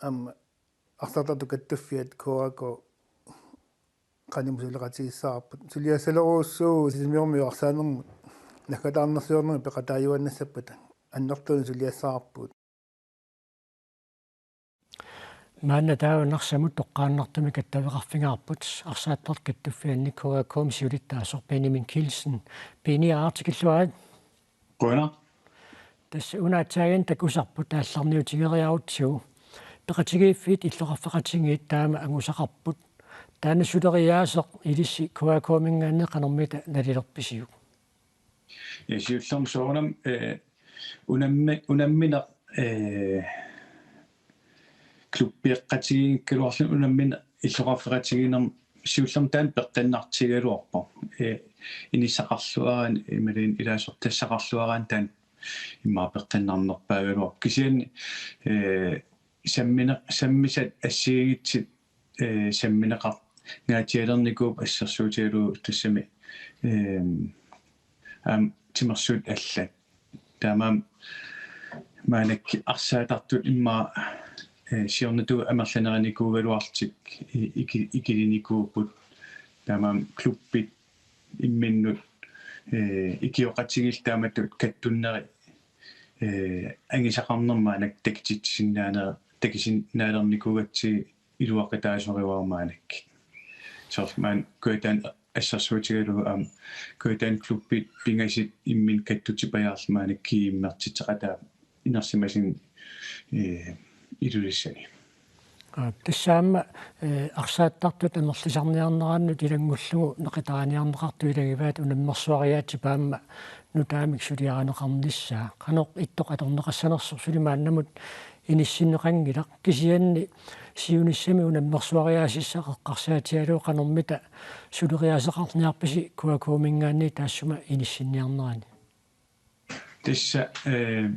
aamma arsartartut kattuffiat K A K qanimut suleqatigissavarput. Suliassalerujussuuvugut Sisimiormiut arsaanermut naggataarnersiornermik peqataajuaannassappata annertuumik suliassavarput. Maanna taava Narsamut toqqaannartumik attaveqarfigaarput arsaattartut kattuffianni K A K-mi siulittaasoq Benjamin Kielsen. Benny, aartikilluarit. Qujanaq. Tassa una aatsaat takusarput aallarniutigeriarutsigu. Peqatigiiffiit illoqarfeqatigiit taama angusaqarput. Taanna suleriaaseq ilissi K A K-minngaanniit qanormita nalilerpisiuk? Ja, siullermik soorunami, eh, unammi-, unammineq, eh, klubbieqqatigiikkaluarluni unammineq illoqarfeqatigiinnermi siullermik taanna peqqinnartigigaluarpoq. Eh, inissaqarluaraanni, imaluunniit ilaasortassaqarluaraanni taanna immaqa peqqinnarnerpaagaluarpoq. Kisianni, eh, sammine-, sammisat assigiinngitsut eh, sammineqar-, ngaatsialernikuupput assersuutigalugu tassami, ehm, aamma timersuut allat. Taamaammat maannakkut arsaattartut immaqa, eh, siornatigut amerlanerinikuugaluarlutik i-, iki-, ikilinikuupput. Taamaammat klubbit imminnut, eh, ikioqatigiillu taamatut kattunnerit, eh, angisaqarnermut maannakkut takutitsisinnaanera-, takusinnaalernikuugatsigit iluaqutaasorivara maannakkut. Soorlu maanna Kujataani assersuutigalugu aamma Kujataani klubbit pingasut imminnut kattutipajaarlutik maannakkut G M-ertitseqataat inersimasumik, eh, Ilulissani. Aa, tassa aamma, eh, arsaattartut amerlisarniarnerannut ilanngullugu naqittarniarneqartut ilagivaat unammersuariaatsip aamma nutaamik suliarineqarnissaa. Qanoq ittoq atorneqassanersoq suli maannamut inissinneqanngilaq. Kisianni siunissami unammersuariaasissaq eqqarsaatigalugu qanormita suleriaaseqarniarpisi K A K-minngaanniit taassuma inissinniarnerani? Tassa, eh,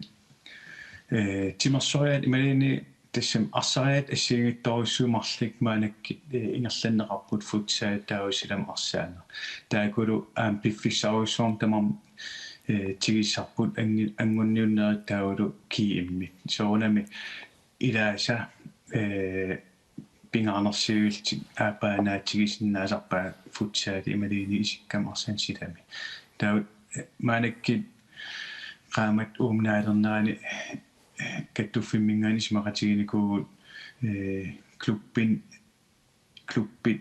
eh, timersoriaat imaluunniit tassami arsariaatsit assigiinngitsorujussuit marluk maannakkut, eh, ingerlanneqarput futsal taava silam arsaaneq. Taakkulu aamma piffissarujussuarmik tamarmik, eh, tigusarput angi-, anguniunnerit taavalu G M-it. Soorunami ilaasa, eh, pingaarnersiuillutik aappaanaatigisinnaasarpaat futsal imaluunniit isikkamik arsaaneq silami. Taava, eh, maannakkut qaammat uuminaalernerani eh, kattuffimminngaanniit isumaqatiginikuuvugut, eh, klubbin klubbit,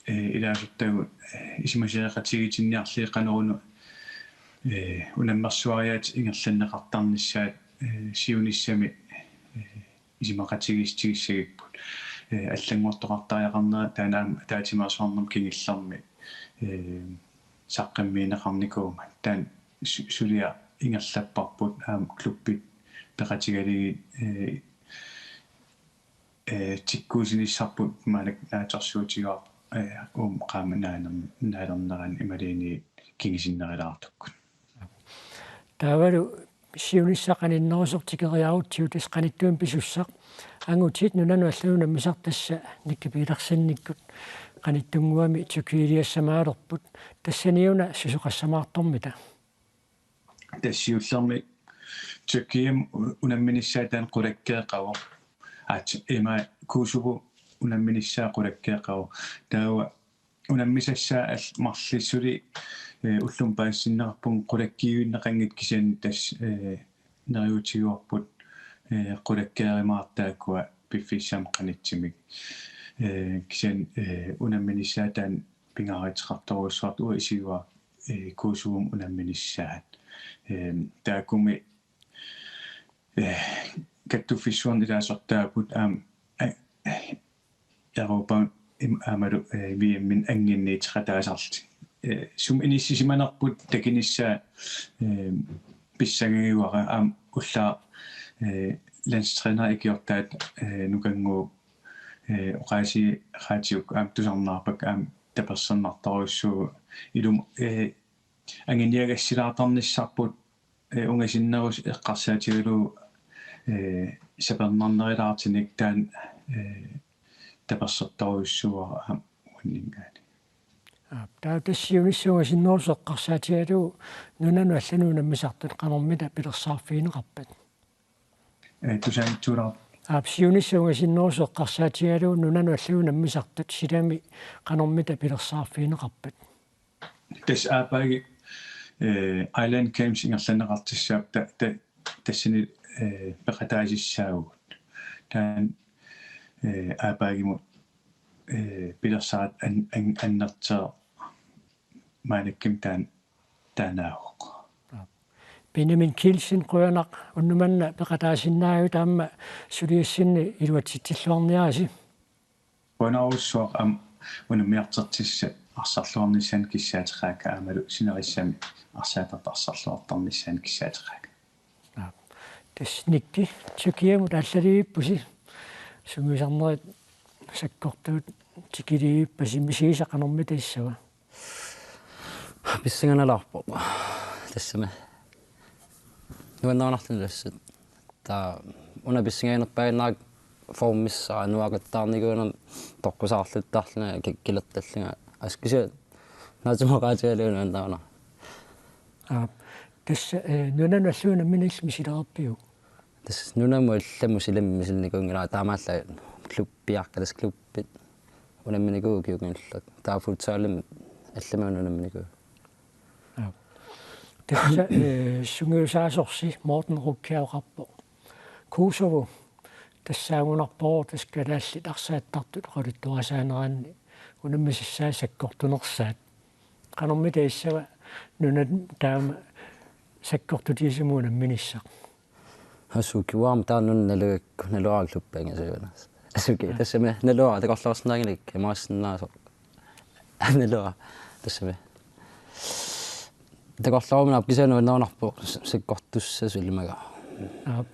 eh, ilaasortagut, eh, isumasioqatigiitinniarlugit qanoruna, eh, unammersuariaatsit ingerlanneqartarnissaat, eh, siunissami, eh, isumaqatigiissutigissagipput. Eh, allanngortoqartariaqarnera taanna aamma ataatsimeersuarnermut kingullermi, eh, saqqummiunneqarnikuummat. Taanna su-, suliaq ingerlapparput aamma klubbit peqatigalugit, eh, eh, tikkuusinissarput maannakkut naatsorsuutigaarput, eh, uuma qaammat naaner-, naalernerani imaluunniit kingusinnerulaartukkut. Taavalu siunissaq qaninnerusoq tikeriarutsigu tassa qanittuinnaq pisussaq. Angutit nunanut allanut unammisartut tassa Nicky Petersennikkut qanittunnguamik Tyrkiiliassamaalerput. Tassaniuna susoqassamaartormita? Tassa siullermik Tyrkiami u-, unamminissaa taanna qulakkeeqavoq. Aat, ima Kosovo unamminissaa qulakkeeqavoq. Taava unammisassaat allat marluk suli, eh, ullumi paasitinneqarpugut qulakkiivinneqanngitsut, kisianni tassa, eh, neriuutigaarput, eh, qulakkeerumaartut taakkua piffissami qanittumik. Eh, kisianni, eh, unamminissaa taanna pingaaruteqartorujussuartut, uanga isigua, eh, Kosovomut unamminissaat. Eh, taakkumi, eh, kattuffissuarnut ilaasortaapput aamma, eh, Europami im-, aammalu, eh, V M-imi anginniitseqataasarlutik. Eh, sumi inissisimanerput takunissaa, eh, pissangagiuara aamma ullaaq, eh, landstræneri ikiortaat, eh, Nukannguup, eh, oqaasii radiukkut aamma tusarnaarpakka aamma tapersersortorujussuuvoq ilumut, eh, anguniagassilaartarnissarput, eh, ungasinnerusoq eqqarsaatigalugu, eh, sapernarnerulaartunik taanna, eh, tapersersortorujussuuara aamma uanninngaanniit. Aap, taava tassa siunissaq ungasinnerusoq eqqarsaatigalugu nunanut allanut unammisartut qanormita pilersaarfigineqarpat? Eh, tusaanitsuulaar. Aap, siunissaq ungasinnerusoq eqqarsaatigalugu nunanut allanut unammisartut silami qanormita pilersaarfigineqarpat? Tassa aappaagu, eh, Island Games ingerlanneqartussaapput ta-, ta-, tassani, eh, peqataasussaavugut. Taanna, eh, aappaagumut, eh, pilersaarutit an-, an-, annertuumik maannakkut taanna taannaavoq. Benjamin Kielsen, qujanaq unnuk manna peqataasinnaagavit aamma suliassinni iluatsitsilluarniarisi. Qujanarsuaq aamma unammiartortissat arsarluarnissaannut kissaateqaakka aammalu sinerissami arsaattartut arsarluartarnissaannut kissaateqaakka. Aap. Tassa Nicky, Tyrkiamut aallaliivippusi. Sungiusarnerit sakkortuut tikiliivippasi, misigisat qanormita issava? Pissanganalaarpoq. Tassami. Nuannaanarluni tassa. Taava una pissangaginerpaaginnarlunga formissara nuaqattaarnikuunera toqqusaarluttarlunga ki-, kilertallunga. Askise naatsumoqaatigalugu nuannaanera. Aap. Tassa, eh, nunanut allanut unammineq illit misilereerpiuk? Tassa nunamut allamut silami misilinikuunngilara, taamaallaat klubbiarkat, tassa klubbit unamminikuuvugut ukiukkut kingulliit. Taava futsalimi allamut unamminikuuvugut. Aap. Tassa, eh, sungiusaasorsi Morten Rukkiaoqarpoq. Kosovo tassaagunarpoq, tassa kalaallit arsaattartut oqaluttuarisaaneranni unammisassaat sakkortunersaat. Qanormita issava nunat taama sakkortutigisumik unamminissaq? Asuki uanga taanna nalugakku, naluara klubbi angisuuguna. Asuki, tassami naluara takorloorsinnaanngilakka, imaassinnaavoq. Naluara, tassami. Takorloorumik kisianni nuannaanarpoq s-, sakkortussasoq ilimagara. Aap.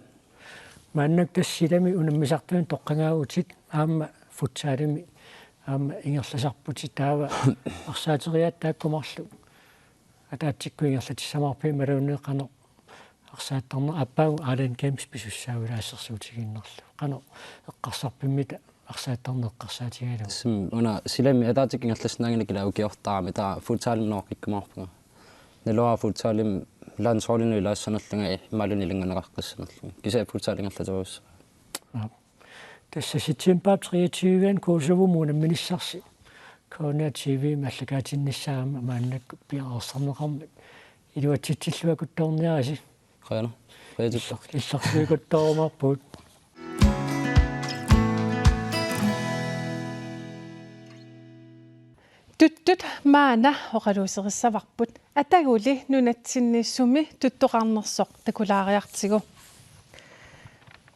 Maannakkut tassa silami unammisartunut toqqagaavutit aamma futsalimi aamma ingerlasarputit, taava arsaateriaat taakku marluk ataatsikkut ingerlatissamaarpigit imaluunniit qanoq arsaattarneq, aappaagu Island Games pisussaavilaasersuutigiinnarlugu. Qanoq eqqarsarpimmita arsaattarneq eqqarsaatigalugu? Tassami una silami ataatsikkut ingerlassinnaanngilakka ilaa ukiortaramik, taava futsalimi nooqqikkumaarpunga. Naluara futsalimi landsholdinut ilaassanerlunga imaluunniit ilanngunneqaqqissanerlunga. Kisianni futsal ingerlaterujussuuara. Aap. Tassa september treogtyve Kosovomut unamminissarsi. K N R T V-mi aallakaatinnissaa aamma maannakkut piareersarneqarmat iluatsitsilluakuttoorniarisi. Qujanaq. Qujanaq. Tuttut maanna oqaluuserissavarput ataguli nunatsinni sumi tuttoqarnersoq takulaariartigu.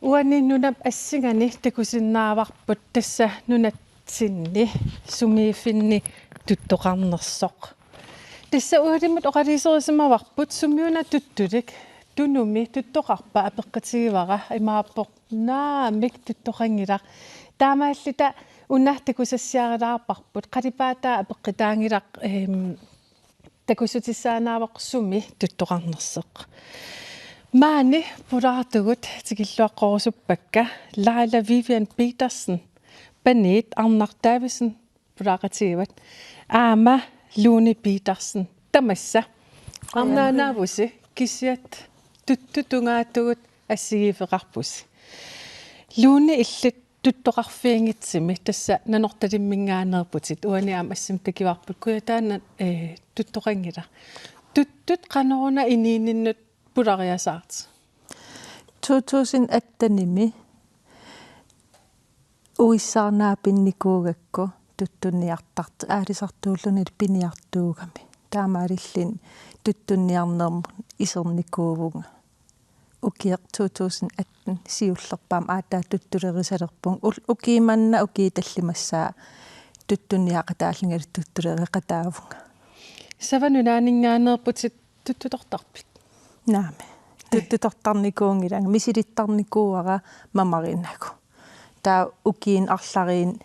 Uani nunap assingani takusinnaavarput tassa nunatsinni sumiiffinni tuttoqarnersoq. Tassa ualimut oqaluuserisimavarput sumiuna tuttulik Tunumi tuttoqarpa apeqqutigivara imaappoq naamik tuttoqanngilaq. Taamaalluta una takusassiarilaarparput qalipaataa apeqqutaanngilaq, ehm, takussutissaannaavoq sumi tuttoqarnersoq. Maani pulaartugut tikilluaqqorusuppakka Laila Vivian Petersen, Paniit Arnaq Davidsen, pulaaqatigivat. Aamma Lone Petersen. Tamassa. Arnaanaavusi kisiat tuttut tungaatigut assigiiffeqarpusi. Lone, illit tuttoqarfiginngitsumi tassa Nanortalimminngaanneerputit, uani aamma assimi takuarput Kujataani, eh, tuttoqanngilaq. Tuttut qanoruna inuuninnut pulariasaartut? To tusind attenimi uissaarnaapinnikuugakku tuttunniartart-, aalisartuulluni piniartuugami. Taamaalilluni tuttunniarnermut isernikuuvunga. Ukioq to tusind atten siullerpaamik aatsaat tuttulerisalerpunga. Ul-, ukioq manna ukiut tallimassaat tuttunniaqataallungalu tuttulereqataavunga. Sava nunaanninngaanneerputit tuttutortarpit? Naamik. Tuttutortarnikuunngilanga, misilittarnikuuara mamarinagu. Taava ukiuni arlariini,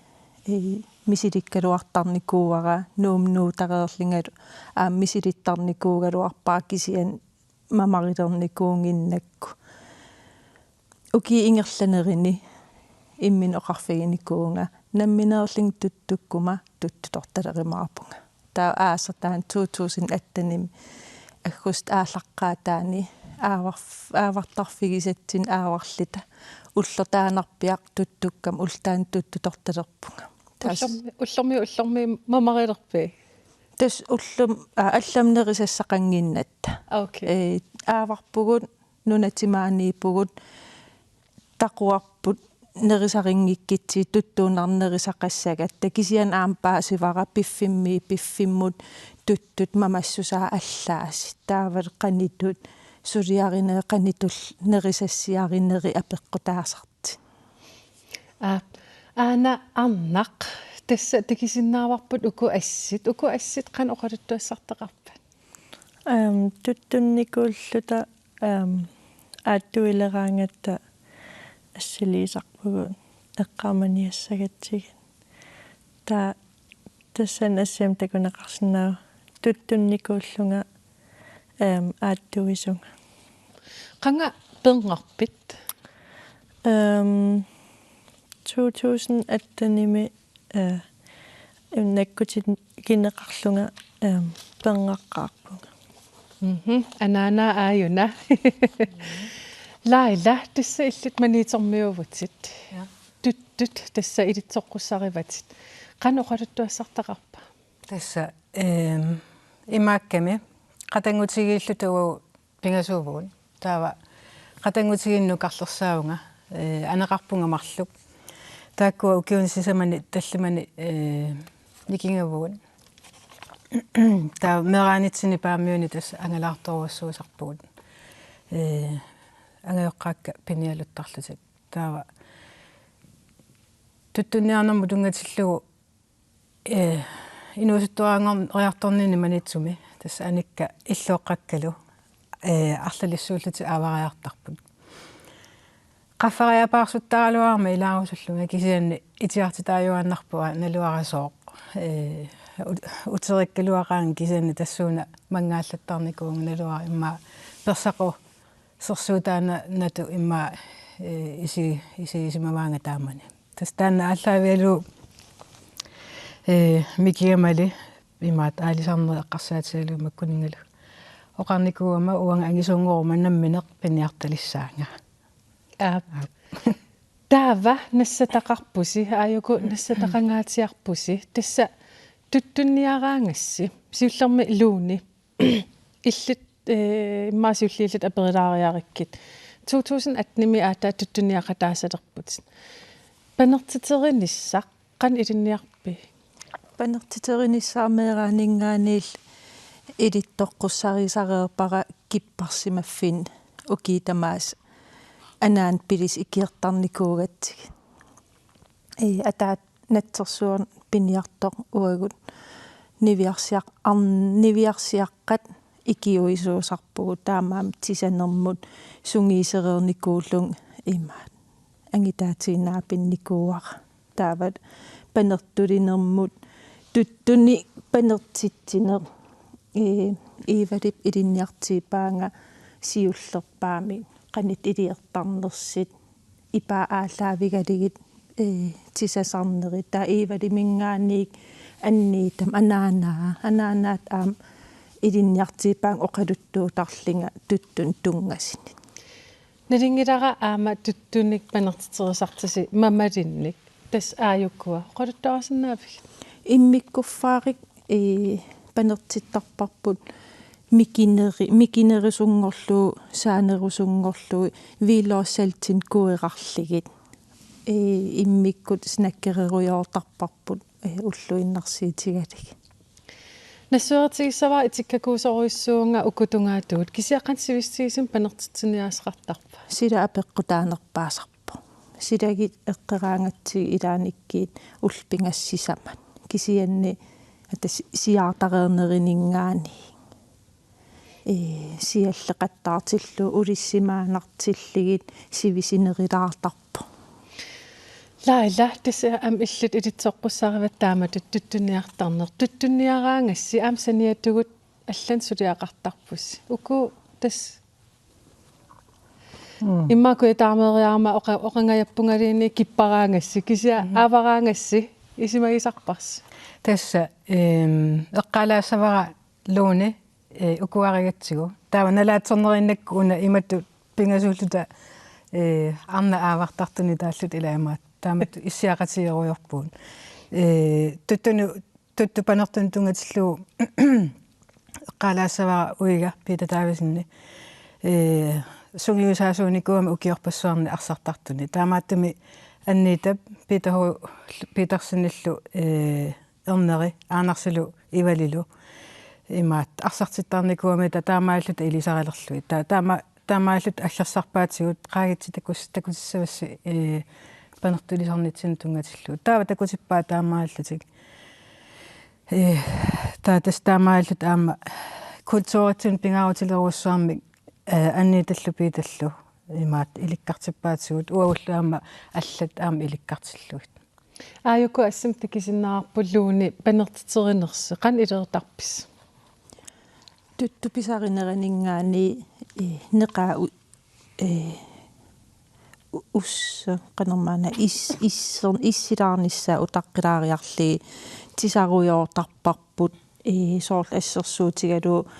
ii, misilikkaluartarnikuuara Nuummut nuutareerlungalu aamma misilittarnikuugaluarpara kisianni mamarilernikuunnginnakku. Ukiup ingerlanerani imminut oqarfiginikuuvunga nammineerlunga tuttukkuma tuttutortalerumaarpunga. Taava aasaq taanna to tusind attenimi aggustip aallaqqaataani aavarf-, aavartarfigisatsinni aavarluta ulloq taannarpiaq tuttukkama ulloq taanna tuttutortalerpunga. Tassa ullormi, ullormi, ullormi mamarilerpit? Tassa ullumi, aa, allamut nerisassaqannginnatta. Okay. Ee, aavarpugut, nunat timaaniippugut, taquarput nerisarinngikkutsigu tuttuunnarneq nerisaqassagatta, kisianni aamma paasivara piffimmiit piffimmut tuttut mamassusaat allaasut. Taavalu qanittut suliarinerit qanittut nerisassiarinerit apeqqutaasartut. Aa, Aana Arnaq, tassa takusinnaavarput uku assit, uku assit qanoq oqaluttuassartaqarpat? Ehm, tuttunnikuulluta, ehm, aattuileraangatta assiliisarpugut eqqaamaniassagatsigit. Taava tassani assamik takuneqarsinnaavoq tuttunnikuullunga, ehm, aattuisunga. Qanga penqarpit? Ehm, to tusind attenimi, eh, nakkutinneqarlunga, ehm, penqaqqaarpunga. Mhm, anaanaa aajuna. Laila, tassa illit Maniitsormiuuvutit. Ja. Tuttut tassa ilitsoqqussarivatit. Qanoq oqaluttuassartaqarpa? Tassa, ehm, imaakkami qatanngutigiilluta uagut pingasuuvugut. Taava qatanngutigiinni nukarlersaavunga, eh, aneqarpunga marluk. Taakkua ukiuni sisamani tallimani, eh, nikingavugut. Taava meeraanitsinni Paamiuni tassa angalaartorujussuusarpugut. Eh, angajoqqaakka pinialuttarlutik. Taava tuttunniarnermut tunngatillugu, eh, inuusuttuaraanngor-, -riartorninni Maniitsumi, tassa anikka illuaqqakkalu, eh, arlalissuullutik aavariartarput. Qaffariapaarsuttaraluarama ilaarusullunga kisianni itigartitaajuaannarpunga naluara sooq. Eh, ut-, uterikkaluaqaanga kisianni tassuuna manngaallattarnikuuvunga naluara immaqa persaqu- sersuutaanatut immaqa, eh, isi-, isigisimavaanga taamani. Tassa taanna aallaavigalugu, eh, mikigamali imaattoq aalisarneq eqqarsaatigalugu makkuninngalu oqarnikuugama uanga angisuunngoruma nammineq piniartalissaanga. Aap. Aap. Taava nassataqarpusi, aajuku nassataqangaatsiarpusi. Tassa tuttunniaraangassi, siullermik Lone. Illit eh, immaqa siulliullutit aperilaariarikkit. To tusind atten-imi aatsaat tuttuniaqataasalerputit. Panertiterinissaa qanoq ilinniarpigit? Panertiterinissaa meeraaninngaanniilli ilitsoqqussarisariaqarpara kipparsimaffinni ukiut tamaasa anaanat pilisut ikiortarnikuugatsigit. Ee, ataatap natsersuarnik piniartoq uagut niviarsiaq-, arn-, niviarsiaqqat ikiuisuusarpugut, taamaammat tisanermut sungiusereernikuullugu imaat angutaatiginnaapinnikuuara. Taava panertulinermut tuttunik panertitsineq, ee, Iivalip ilinniartiupaanga siullerpaamik qanoq iliortarnersut ipaa aallaavigalugit, ee, tisasarnerit. Taava Iivaliminngaanniit anniitamut anaanaa, anaanaata aamma ilinniartiupaanga oqaluttuuttarlunga tuttunik tunngasuni. Nalunngilara aamma tuttunik panertiterisartasi mamalinnik. Tassa aajukua oqaluttuarisinnaavigit? Immikkuffaarik, ee, panertittarparput mikineri-, mikinerusunngorlugu, saanerusunngorlugu, hvidløgssaltinik kuerarlugit. Ee, immikkut snackererujoortarparput, ee, ulluinnarsiutigalugit. Nassuerutigissavara itikkakuusorujussuuvunga uku tungaatigut, kisianni qanoq sivisutigisumik panertitsiniaasoqartarpa? Sila apeqqutaanerpaasarpoq. Silagut eqqeraangatsigit ilaannikkut ullut pingasut sisamat. Kisianni ata si-, siaartareernerinninngaanniit. Ee, sialleqattaartillugit, ulissimaannartillugit sivisunerulaartarpoq. Laila, tassa aamma illit ilitsoqqussarivat taamatut tuttuniartarneq. Tuttuniaraangassi aamma saniatigut allanut suliaqartarpusi. Uku tassa Mm. Immaqa kujataameriarama oqa-, oqangajappungaluunniit kipparaangassi, kisianni Mm. aavaraangassi isumagisarparsi. Tassa, ehm, eqqaalaassavara Lone, eh, ukuarigatsigu. Taava nalaatsornerinnakku una imatut pingasuulluta, eh, arnat aavartartunik taalluta ilaa imaattoq. Taamatut issiaqatigerujoorpugut. Eh, tuttunu-, tuttut panertunik tunngatillugu eqqaalaassavara uiga Peter Davidsenip, ee, sungiusaasuunikuugami ukiorpassuarni arsartartuni. Taamaattumik anniitap Peter Ho-, Petersenillu, ee, Erneri Aanarsilu Ivalilu imaattoq arsartittarnikuugami ta-, taamaalluta ilisarilerlugit. Ta-, taama-, taamaalluta aggersarpaatigut qaagitsi takus-, takutissavassi, ee, panertulisarnitsinnut tunngatillugu. Taava takutippaat taamaallutik. Ee, taava tassa taamaallutik aamma kulturitsinnut pingaarutilerujussuarmik, ee, anniitallu Peterlu imaattoq ilikkartippaatigut uagullu aamma allat aamma ilikkartillugit. Aajuku assut takusinnaavarput Lone panertiterinersi, qanoq iliortarpisi? Tuttut pisarineraninngaanniit, ee, neqaa u-, ee, u-, ussa, qanormaana is-, isser-, issilaarnissaa utaqqilaariarlugit tisarujoortarparput, ee, soorlu assersuutigalugu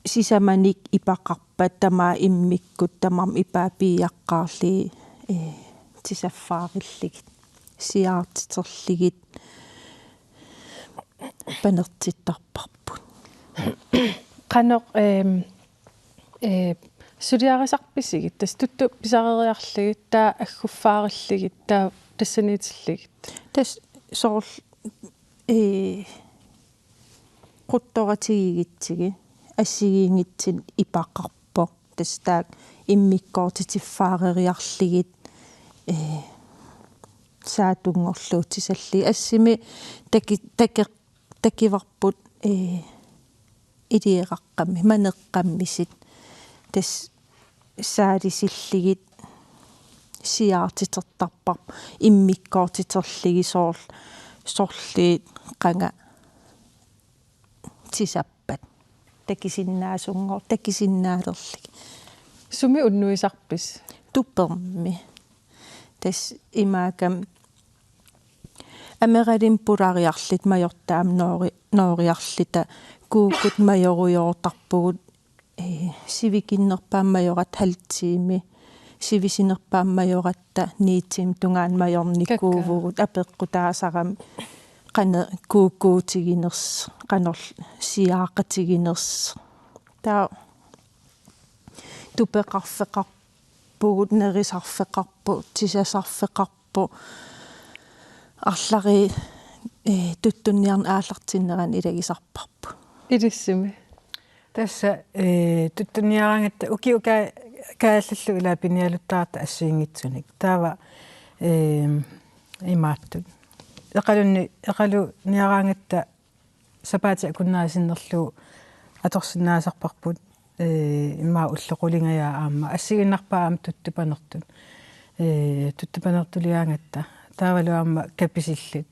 sisamanik ipaqarpat tamaat immikkut tamarmik ipaa piiaqqaarlugit, ee, tisaffaarillugit, siaartiterlugit panertittarparput. Qanoq, ehm, eh, suliarisarpisigit, tassa tuttut pisareriarlugit, taava agguffaarillugit, taava tassaniitillugit? Tassa soorlu, eh, quttoratigigitsigu assigiinngitsunik ipaqarpoq. Tassa taakku immikkoortitiffaareriarlugit, ee, saatunngorluutissallugit. Assimi taki-, taki-, takuvarput, ee, ilieraqqammi-, maneqqammisut. Tassa saalisillugit siaartitertarparput immikkoortiterlugit soorl-, sorliit qanga tisappat. Takusinnaasunngor-, takusinnaalerlugit. Sumi unnuisarpisi? Tupermi. Tassa imaakkami ameralimmik pulariarluta majortut aamma noori-, nooriarluta kuukkut majorujoortarpugut, ee, sivikinnerpaamik majoratta halv time, sivisunerpaamik majoratta ni timer tungaanut majornikuuvugut. Kakkaak. Apeqqutaasarami qanoq kuukkuutiginersoq, qanorlu siaaqatiginersoq. Taava tupeqarfeqarpugut, nerisarfeqarpoq, tisasarfeqarpoq, arlariit, eh, tuttunniarneq aallartinnerani ilagisarparput. Ilissimi. Tassa, eh, tuttunniaraangatta ukiut ka-, kaallallu ilaa pinialuttaratta assigiinngitsunik. Taava, eh, imaattut. Eqalunni-, eqalunniaraangatta sapaatip akunnera sinnerlugu atorsinnaasarparput, eh, immaqa ullut qulingajaat aamma. Assigiinnarpaat aamma tuttupanertut. Eh, tuttupanertuliaangatta. Taavalu aamma kapisillit.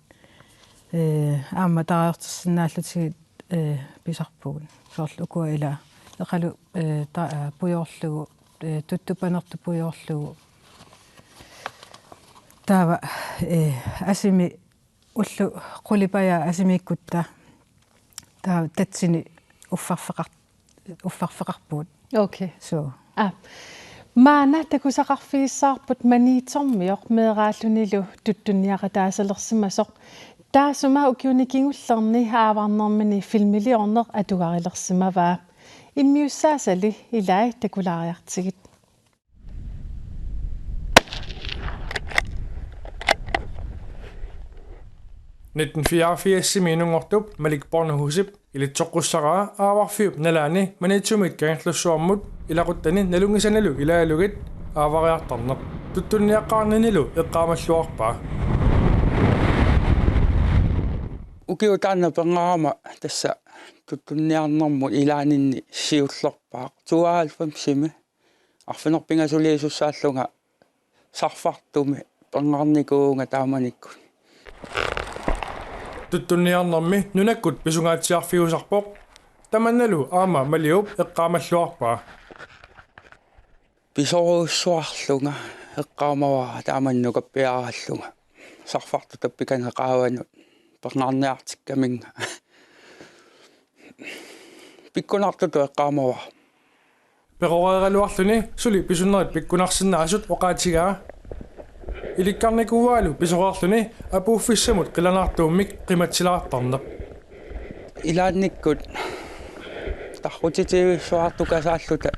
Eh, aamma tarajortersinnaallutigit, eh, pisarpugut. Soorlu ukua ilaa. Eqalu, eh, ta-, eh, pujoorlugu, eh, tuttupanertut pujoorlugu. Taava, eh, asimi ullut qulipajaat asimiikkutta taava tatsini uffarfeqar-, uffarfeqarpugut. Okay. So. Aa. Maanna takusaqarfigissavarput Maniitsumioq meeraallunilu tuttunniaqataasalersimasoq. Taassuma ukiuni kingullerni aavarnermini filmiliorneq atugarilersimavaa. Immiussaasali ilai takulaariartigit. Nitten fireogfirsimi inunngortup Malik Bornhusip ilitsoqqussaraa aavarfiup nalaani Maniitsumiit Kangerlussuarmut ilaquttani nalunngisanilu ilaalugit aavariartarneq. Tuttunniaqqaarninilu eqqaamalluarpaa. Ukiut taanna pernarama tassa tuttunniarnermut ilaaninni siullerpaaq. Tooghalvfemsimi arfineq-pingasuliisussaallunga Sarfartumi pernarnikuuvunga taamanikkut. Tuttunniarnermi nunakkut pisungaatsiarfiusarpoq. Tamannalu aamma Maliup eqqaamalluarpaa. Pisorujussuarlunga eqqaamavara taamani nukappiaraallunga. Sarfartut tappikanga qaavanut pernarniartikkaminnga. Pikkunartutut eqqaamavara. Peroreeraluarluni suli pisunnerit pikkunarsinnaasut oqaatigaa. Ilikkarnikuuaalu pisoreerluni apuuffissamut qilanaartuummik qimatsilaartarneq. Ilaannikkut tarrutitiivissuartukasaalluta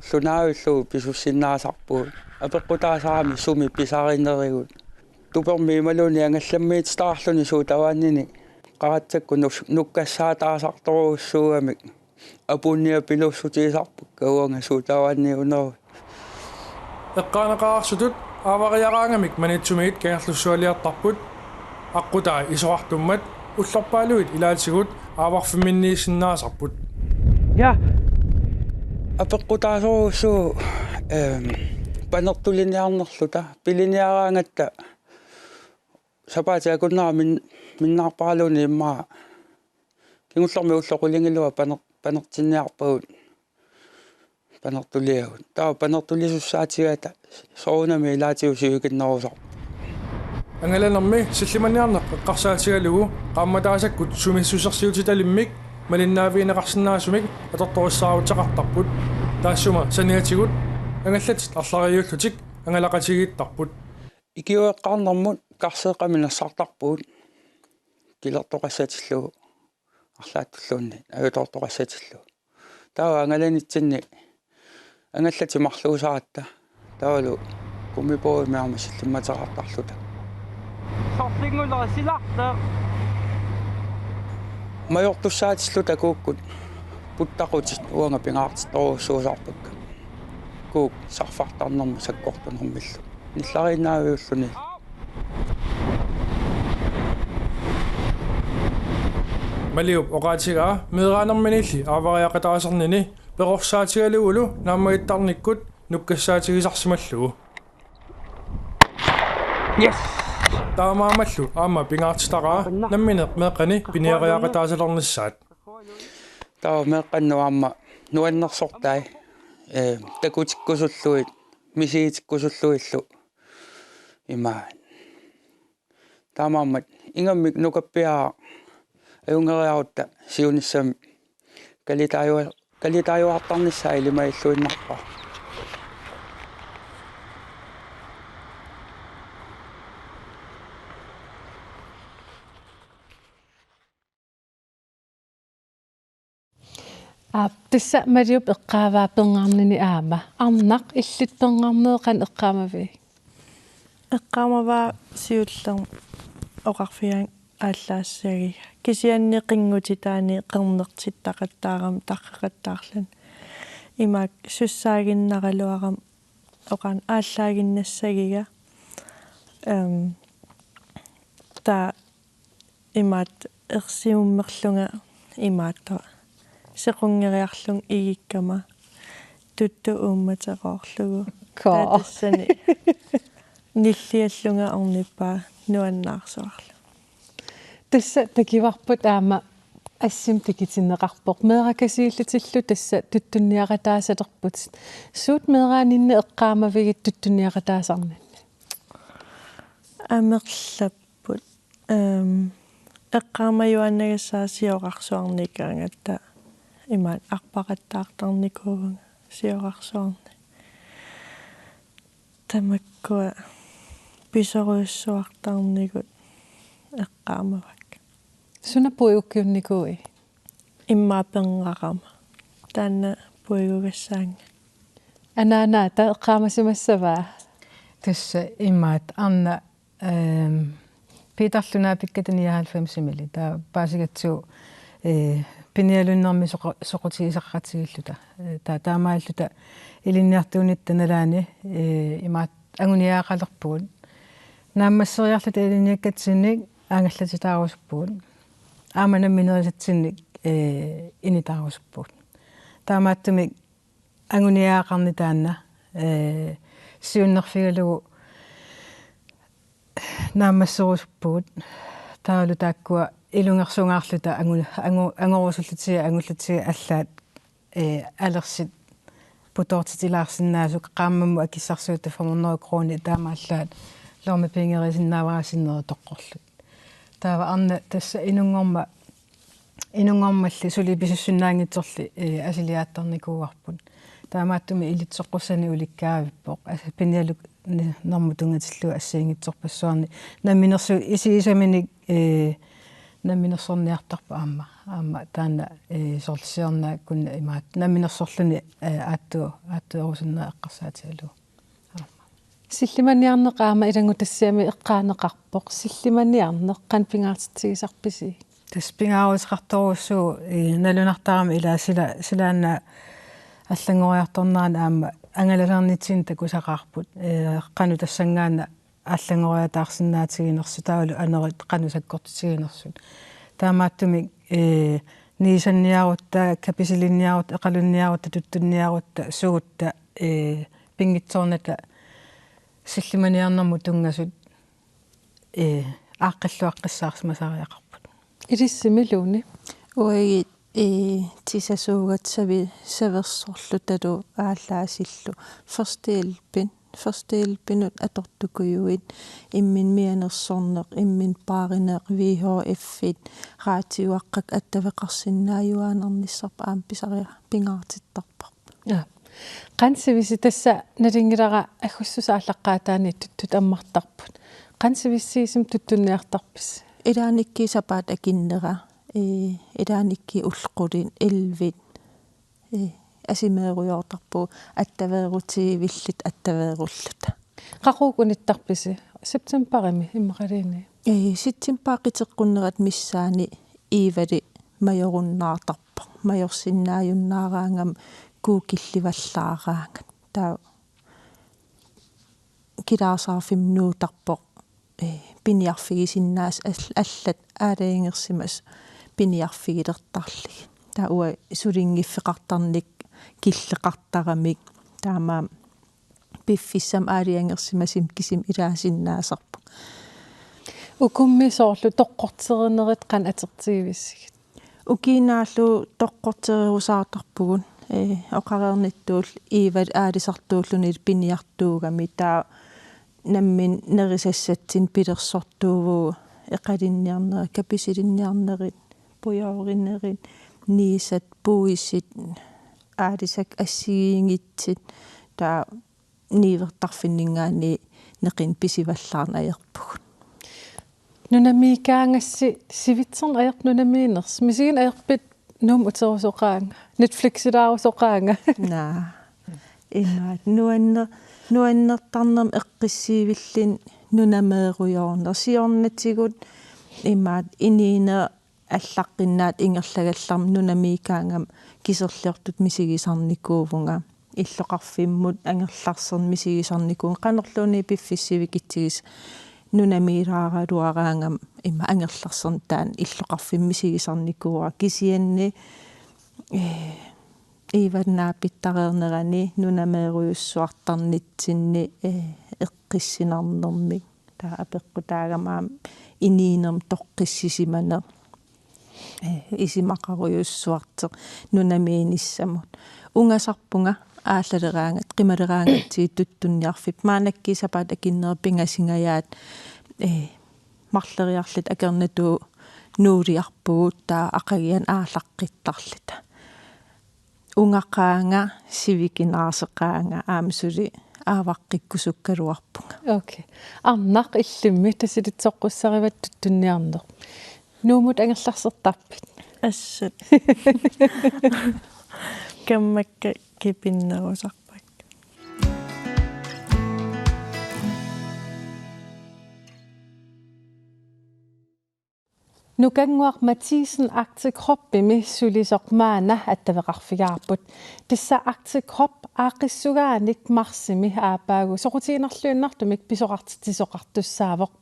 ulloq naavillugu pisussinnaasarpugut. Apeqqutaasarami sumi pisarinerigut. Tupermi imaluunniit angallammiititaarluni suutavaannini qaratsakkut nus-, nukkassaataasartorujussuugamik. Apuunniapiluussutigisarpakka uanga suutavaanniit uneruit. Eqqaaneqareersutut aavariaraangamik Maniitsumiit Kangerlussualiartarput. Aqqutaa isorartummat ullorpaaluit ilaatigut aavarfimminniissinnaasarput. Ja. Apeqqutaasorujussuuvoq, ehm, panertuliniarnerluta, piliniaraangatta sapaatip akunnera min-, minnaarparaluunniit immaqa kingullermi ulloq qulingiluat paner-, panertinniarpagut panertuliagut. Taava panertulisussaatigatta soorunami ilaatigut sivikinnerusarput. Angalanermi sillimaniarneq eqqarsaatigalugu qaammataasakkut sumissusersiutitalimmik malinnaavigineqarsinnaasumik atortorissaaruteqartarput. Taassuma saniatigut angallatit arlariiullutik angalaqatigiittarput. Ikiueqqaarnermut karseeqqamik nassartarpugut. Kilertoqassatillugu arlaattulluunniit ajutoortoqassatillugu. Taava angalanitsinni angallatit marluusaratta. Taavalu gummibådimik aamma sillimmateqartarluta. Sorlinngulera silarteq. Majortussaatilluta kuukkut puttaqutit uanga pingaartittorujussuusarpakka. Kuuk sarfartarnermut sakkortunermillu. Nillariinnaaviulluni. Maliup oqaatigaa meeraanerminilli aavariaqataasarnini perorsaatigalugulu naammagittarnikkut nukkassaatigisarsimallugu. Yes! Taamaammallu aamma pingaartitaraa nammineq meeqqani piniariaqataasalernissaat. Taava meeqqannut aamma nuannersortai, eh, takutikkusullugit, misigitikkusullugillu imaat. Taamaammat ingammik nukappiaraq ajunngeriarutta siunissami kalitaajua-, kalitaajuartarnissaa ilimagilluinnarpara. Aap, tassa Maliup eqqaavaa perngarnini aamma. Arnaq, illit perngarnerit qanoq eqqaamavigit? Eqqaamavara siullermik oqarfigaanga aallaassagatsigu. Kisianni qinngutitaani qernertittaqattaarami tarreqattaarluni. Imaak sussaaginnaraluarami oqarn aallaaginnassagiga. Ehm, taava imaattoq ersiummerlunga imaattoq sequnngeriarlunga igikkama tuttut uummateqarlugu. Koo. Taava tassani nilliallunga ornippaa nuannaarsuarlu. Tassa takuarput aamma assimik takutinneqarpoq. Meerakasiillutillu tassa tuttunniaqataasalerput. Suut meeraaninni eqqaamavigit tuttunniaqataasarninni? Amerlap Ehm, eqqaamajuaannagassara siorarsuarniikkaangatta imaak arpaqattaartarnikuuvunga siorarsuarni. Tamakkua pisorujussuartarnigut eqqaamavakka. Suna puigukiunnikuuit? Immaqa perngarama. Taanna puigugassaanga. Anaanaata eqqaamasimassavaa? Tassa imaattoq arnaq Ehm, Peterlu naapikkatut nioghalvfemsimili, taava paasigatsigu, eh, pinialunnermi soqu-, soqutigisaqaqatigiilluta. Eh, taava taamaalilluta ilinniartuunitta nalaani, eh, imaattoq anguniagaqalerpugut. Naammasseriarluta ilinniakkatsinnik aangallatitaarusuppugut. Aamma namminerisatsinnik, eh, initaarusuppugut. Taamaattumik anguniagaqarnit taanna, eh, siunnerfigalugu naammasserusuppugut. Taavalu taakkua ilungersungaarluta angu-, angu-, angorusullutigit angullutigisut allaat, eh, alersit putoortitilaarsinnaasut, qaammammut akissarsiutit fem hundrede kroner taamaallaat lommepengerisinnaavara sinneri toqqorlugit. Taava arnaq tassa inunngormat inunngormalli suli pisussinnaanngitsorli, eh, asiliaattarnikuuarput. Taamaattumik ilitsoqqussanik ulikkaavippoq. Asa pinialunnermut tunngatillugu assigiinngitsorpassuarnik. Namminersu-, isigisaminik, eh, namminersorniartarpoq aamma. Aamma taanna, eh, soorlu siornaakkut imaattoq. Namminersorluni, eh, aattu-, aattuerusunnera eqqarsaatigalugu. Sillimaniarneq aamma ilanngutassiami eqqaaneqarpoq. Sillimaniarneq qanoq pingaartitsigisarpisi? Tassa pingaaruteqartorujussuuvoq, eh, nalunartarami ilaa sila-, silaannaa allanngoriartornerani aamma angalalernitsinni takusaqaarput. Eh, qanoq tassanngaannaq allanngoriataarsinnaatiginersut taavalu anorit qanoq sakkortutiginersut. Taamaattumik, eh, niisanniarutta, kapisilinniarutta, eqalunniarutta, tuttunniarutta, suutta, eh, pinngitsoornata sillimaniarnermut tunngasut, eh, aaqqilluaqqissaarsimasariaqarput. Ilissimiluunniit? Uagut, eh, tisasuugatta savi-, saversorlutalu aallaasillu. Førstehjælpit, førstehjælpinut atortukujuit, imminut mianersorneq, imminut paarineq, V H F-it, raatiuaqqak attaveqarsinnaajuaannarnissarput aamma pisaria-, pingaartittarpoq. Ja. Qanoq sivisi tassa nalunngilara aggustusip aallaqqaataani tuttut ammartarput. Qanoq sivisuumik tuttunniartarpisi? Ilaannikkut sapaatip akunnera, eh, ilaannikkut ullut qulit, ellevit, eh, asimeerujoortarpugut attaveerutivilluta attaveerulluta. Qaqugu unittarpisi? Septemberimi immaqaluunniit? Eh, september qiteqqunnerata missaani Iivali majorunnaartarpoq. Majorsinnaajunnaaraangami kuukillivallaaraangat. Taava kilaarsaarfimmi nuuttarpoq, eh, piniarfigisinnaasut all-, allat aalajangersimasut piniarfigilertarlugit. Taava uanga sulinngiffeqartarnikkut killeqartaramik taamaammat piffissami aalajangersimasumi kisimi ilaasinnaasarpunga. Ukummi soorlu toqqorterinerit qanoq atortigivissigit? Ukiinaallu toqqortererusaartarpugut, eh, oqareernittuullu Iiva aalisartuulluni piniartuugami, taava nammineq nerisassatsinnut pilersortuuvugut eqalinniarnerit, kapisilinniarnerit, pujoorinerit, niisat, puisit, aalisakkat assigiinngitsut, taava niuertarfinninngaanniit neqineq pisivallaarneq ajorpugut. Nunamiikkaangassi sivitserneq ajorpoq nunamiinersoq. Misigineq ajorpit Nuummut uterusoqaanga? Netflixilaarusoqaanga. Naa. Imaat nuanner-, nuannertarnermi eqqissiivilluni nunameerujoorneq. Siornatigut imaat inuuneq allaqqinnaat ingerlagallarmat nunamiikkaangama kiserliortutut misigisarnikuuvunga. Illoqarfimmut angerlarserneq misigisarnikuuvunga. Qanorluunniit piffissaq sivikitsigissaq nunamiilaaraluaraangama ima angerlarserneq taanna illoqarfimmut misigisarnikuuara kisianni, eh, Iivannaappittareernerani nunameerujussuartarnitsinni, eh, eqqissinarnermik. Taava apeqqutaagama aamma inuunermi toqqissisimaneq, eh, isumaqarujussuartoq nunamiinissamut. Ungasarpunga aallaleraangat-, qimaleraangatsigit tuttunniarfipput. Maannakkut sapaatip akunneri pingasungajaat, eh, marloriarluta akornatuut nuuliarpugut taava aqaguani aallaqqittarluta. Ungaqaanga, sivikinaarsoqaanga, aamma suli aavaqqikkusukkaluarpunga. Okay. Arnaq, illimmi tassilitsoqqussarivat tuttunniarneq. Nuummut angerlarsertarpit? Assut. Kammakka kipinnerusarpakka. Nukannguaq Mathiesen Arctic Hubimi sulisoq maanna attaveqarfigaarput. Tassa Arctic Hub aaqqissugaanik marsimi aappaagu soqutiginarluinnartumik pisoqartitsisoqartussaavoq.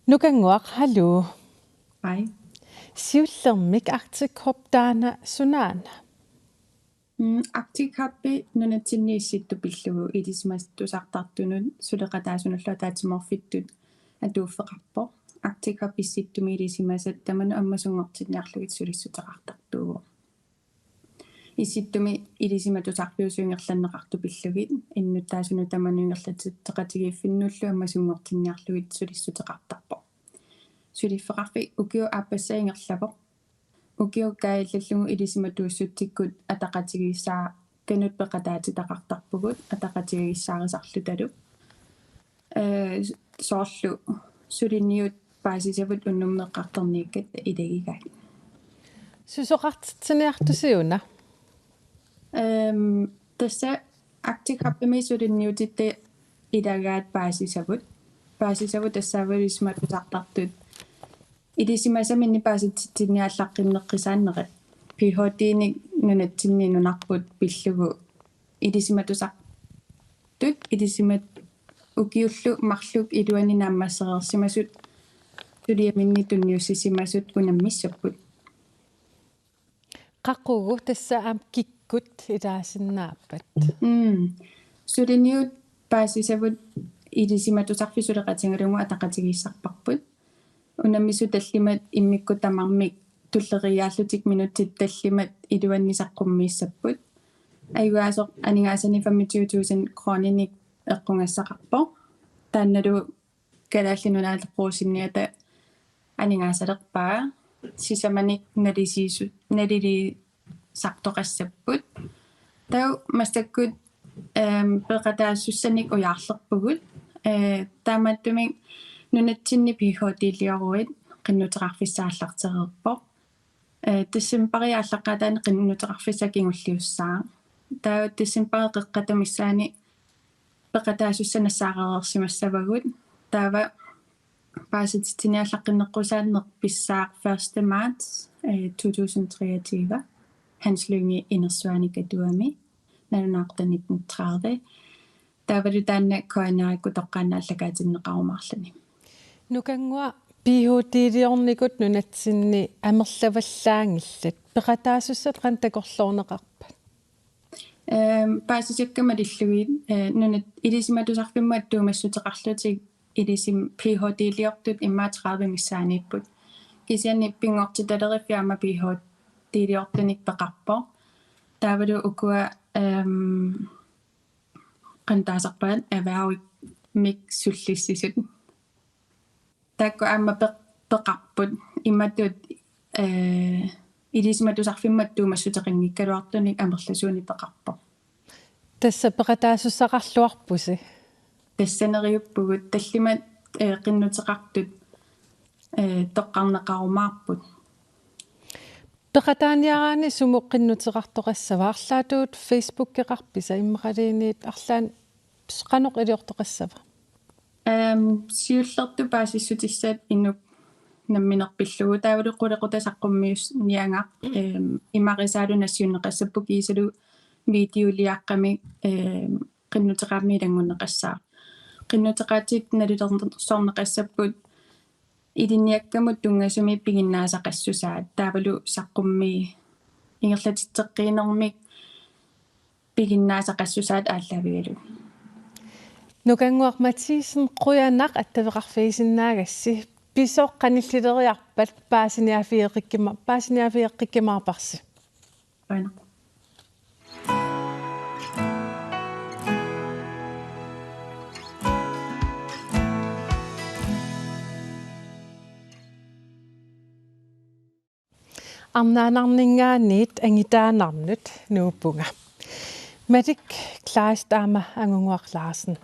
Nukannguaq, haluu. Hej. Siullermik Arctic Hub taanna sunaana? Mm, Arctic Hubbi nunatsinni issittumi pillugu ilisimatusartartunut suleqataasunullu ataatsimoorfittut atuuffeqarpoq. Arctic Hub issittumi ilisimasat tamanut ammasunngortinniarlugit sulissuteqartartuuvoq. Issittumi ilisimatusarfiusut ingerlanneqartut pillugit innuttaasunut tamanut ingerlatitseqatigiiffinnullu ammasunngortinniarlugit sulissuteqartarpoq. Suliffeqarfik ukiup aappassaa ingerlavoq. Ukiut kaajallallugu ilisimatuussutsikkut ataqatigiissaaq kanut peqataatitaqartarpugut ataqatigiissaarisarlutalu. Eh, soorlu suliniut paasisavut unnummut eqqartorniakkat ilagigaat. Susoqartitsiniartusi una? Ehm, tassa Arctic Hubimi suliniutitta ilagaat paasisavut. Paasisavut tassaavat ilisimatusartartut ilisimasaminnik paasititsiniaallaqqinneqqisaannerat. Ph.d.-nik nunatsinni nunarput pillugu ilisimatusartut ilisimat-, ukiullu marluk iluanni naammassereersimasut suliaminnik tunniussisimasut unammissapput. Qaqugu tassa aamma kikkut ilaasinnaappat? Mm. Suliniut paasisavut ilisimatusarfik suleqatigalugu ataqatigiissarparput. Unammisut tallimat immikkut tamarmik tulleriiaallutik minutsit tallimat iluanni saqqummiissapput. Ajugaasoq aningaasanik femogtyve tusind kroninik eqqugassaqarpoq. Taannalu Kalaallit Nunaata Qoosinniata aningaasalerpaa sisamanik nalisiisu-, nalilisartoqassapput. Taava massakkut, ehm, peqataasussanik ujaarlerpugut. Eh, taamaattumik nunatsinni Ph.d.-lioruit qinnuteqarfissaq aallartereerpoq. Eh, decembari aallaqqaataani qinnuteqarfissaq kingulliussaaq. Taava decembari qeqqata missaani peqataasussat nassaarereersimassavagut. Taava paasititsiniaallaqqinneqqusaanneq pissaaq første marts, eh, to tusind treogtyve. Hans Lynge Innersuanni Katuami, nalunaaqutaq nitten tredive. Taavalu taanna K N R-ikkut toqqaannaq aallakaatinneqarumaarluni. Nukannguaq, Ph.d.-liornikut nunatsinni amerlavallaanngillat. Peqataasussat qanoq takorloorneqarpat? Ehm, paasisakka malillugit, eh, nunat ilisimatusarfimmut attuumassuteqarlutik ilisim-, Ph.d.-liortut immaqa tredive missaaniipput. Kisianni pinngortitaleriffik aamma Ph.d.-liortunik peqarpoq. Taavalu ukua, ehm, qanoq taasarpaat, erhvervimik sullissisut. Taakku aamma peq-, peqarput. Imatut, eh, ilisimatusarfimmut attuumassuteqanngikkaluartunik amerlasuunik peqarpoq. Tassa peqataasussaqarluarpusi? Tassa neriuppugut, tallimat, eh, qinnuteqartut, eh, toqqarneqarumaarput. Peqataaniaraanni sumut qinnuteqartoqassava, arlaatigut Facebookeqarpisi immaqaluunniit arlaannik qanoq iliortoqassava? Ehm, siullertut paasissutissaat inuk nammineq pillugu. Taavalu qulequtaq saqqummiussaagaq, ehm, imarisaalu nassiunneqassapput kiisalu videoliaqqamik, ehm, qinnuteqarnermik ilanngunneqassaaq. Qinnuteqaatit nalulersorneqassapput ilinniakkamut tunngasumik piginnaasaqassusaat. Taavalu saqqummi ingerlatitseqqiinermik piginnaasaqassusaat aallaavigalugu. Nukannguaq Mathiesen, qujanaq attaveqarfigisinnaagassi. Pisoq qanillileriarpat paasiniaaffigeqqikkima-, paasiniaaffigeqqikkumaarparsi. Qujanaq. Arnaannarninngaanniit angutaannarnut nuuppunga. Malik Kleist aamma Angunnguaq Larsen.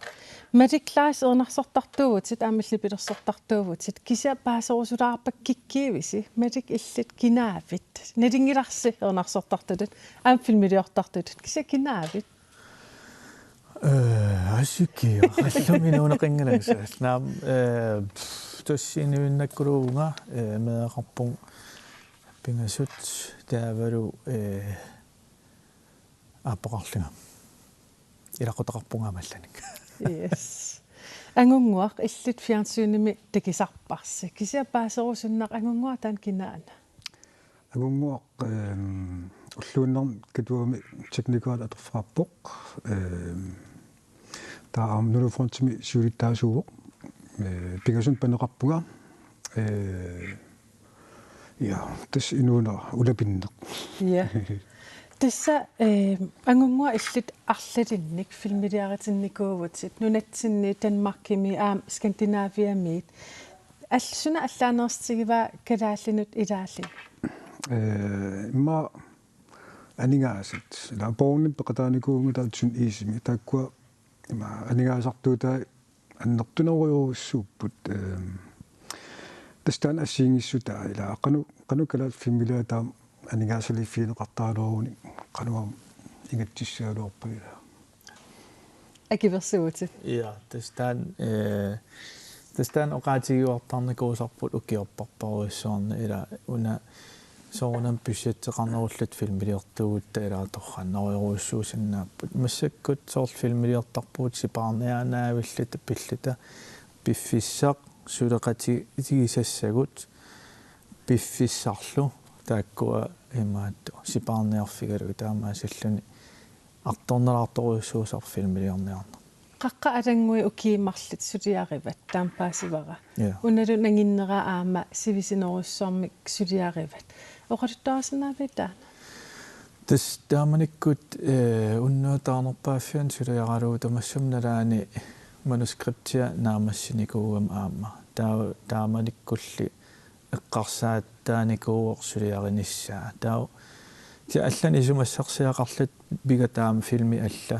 Malik Kleist, erinarsortartuuvutit aamma illit pilersortartuuvutit. Kisianni paaserusulaarpakka kikkuuisi. Malik, illit kinaavit? Nalunngilarsi erinarsortartutut aamma filmiliortartutut. Kisianni kinaavit? Eh, asiki, qallumi nuunaqanngilanga. Naamik, eh, pff, tassa inuinnakkuluuvunga, eh, meeraqarpunga pingasut taavalu, eh, aappaqarlunga. Ilaqutaqarpunga aamma allanik. Yes. Angunnguaq, illit fjernsynimi takusarparsi. Kisianni paaserusunnaq Angunnguaq taanna kinaana? Angunnguaq, ehm, ulluinnarni Katuami teknikeriat atorfeqarpoq. Ehm, taava aamma Nunatta Frontimi siulittaasuuvoq. Eh, pingasunut paneqarpunga. Eh, ja, tassa inuuneq ulapinneq. Ja. Tassa, eh, Angunnguaq, illit arlalinnik filmiliaritinnikuuvutit, nunatsinni Danmarkimi aamma Skandinaviamiit. Al-, suna allaanersitigivaa kalaallinut ilaalluni? Eh, immaqa aningaasat. Ila Bornholmimi peqataanikuuvunga, taava Tyndt Isimi. Taakkua immaqa aningaasartuutai annertunerujussuupput, ehm, tassa taanna assigiinngissutaat, ila qanoq, qanoq kalaallit filmiliarit taama aningaasaliiffigineqartaraluarunik qanoq aamma ingatsissagaluarpat, ila. Akuersuuvutit. Ja, tassa taanna, eh, tassa taanna oqaatigiuartarnikuusarput ukiorparparujussuarni, ila una soorunami budgetteqarnerulluta filmiliortuugutta ila torrannerujorujussuusinnaapput. Massakkut soorlu filmiliortarpugut sipaarniaanaavilluta pilluta, piffissaq suleqatigisassagut, piffissarlu taakkua imaattoq sipaarniarfigalugit, taamaasilluni artornalaartorujussuusarpoq filmiliorniarneq. Qaqqat Alanngui ukiut marluk suliarivat, taama paasivara. Ja. Unalu nanginnera aamma sivisunerujussuarmik suliarivat. Oqaluttuarisinnaavit taanna? Tassa taamanikkut, eh, unnuap taarnerpaaffiani suliaralugu tamassuma nalaani manuskriptia naammassinikuugama aamma. Taa-, taamanikkulli eqqarsaataanikuuvoq suliarinissaa. Taava kisianni allanik isumassarsiaqarluta, piga taama filmi alla,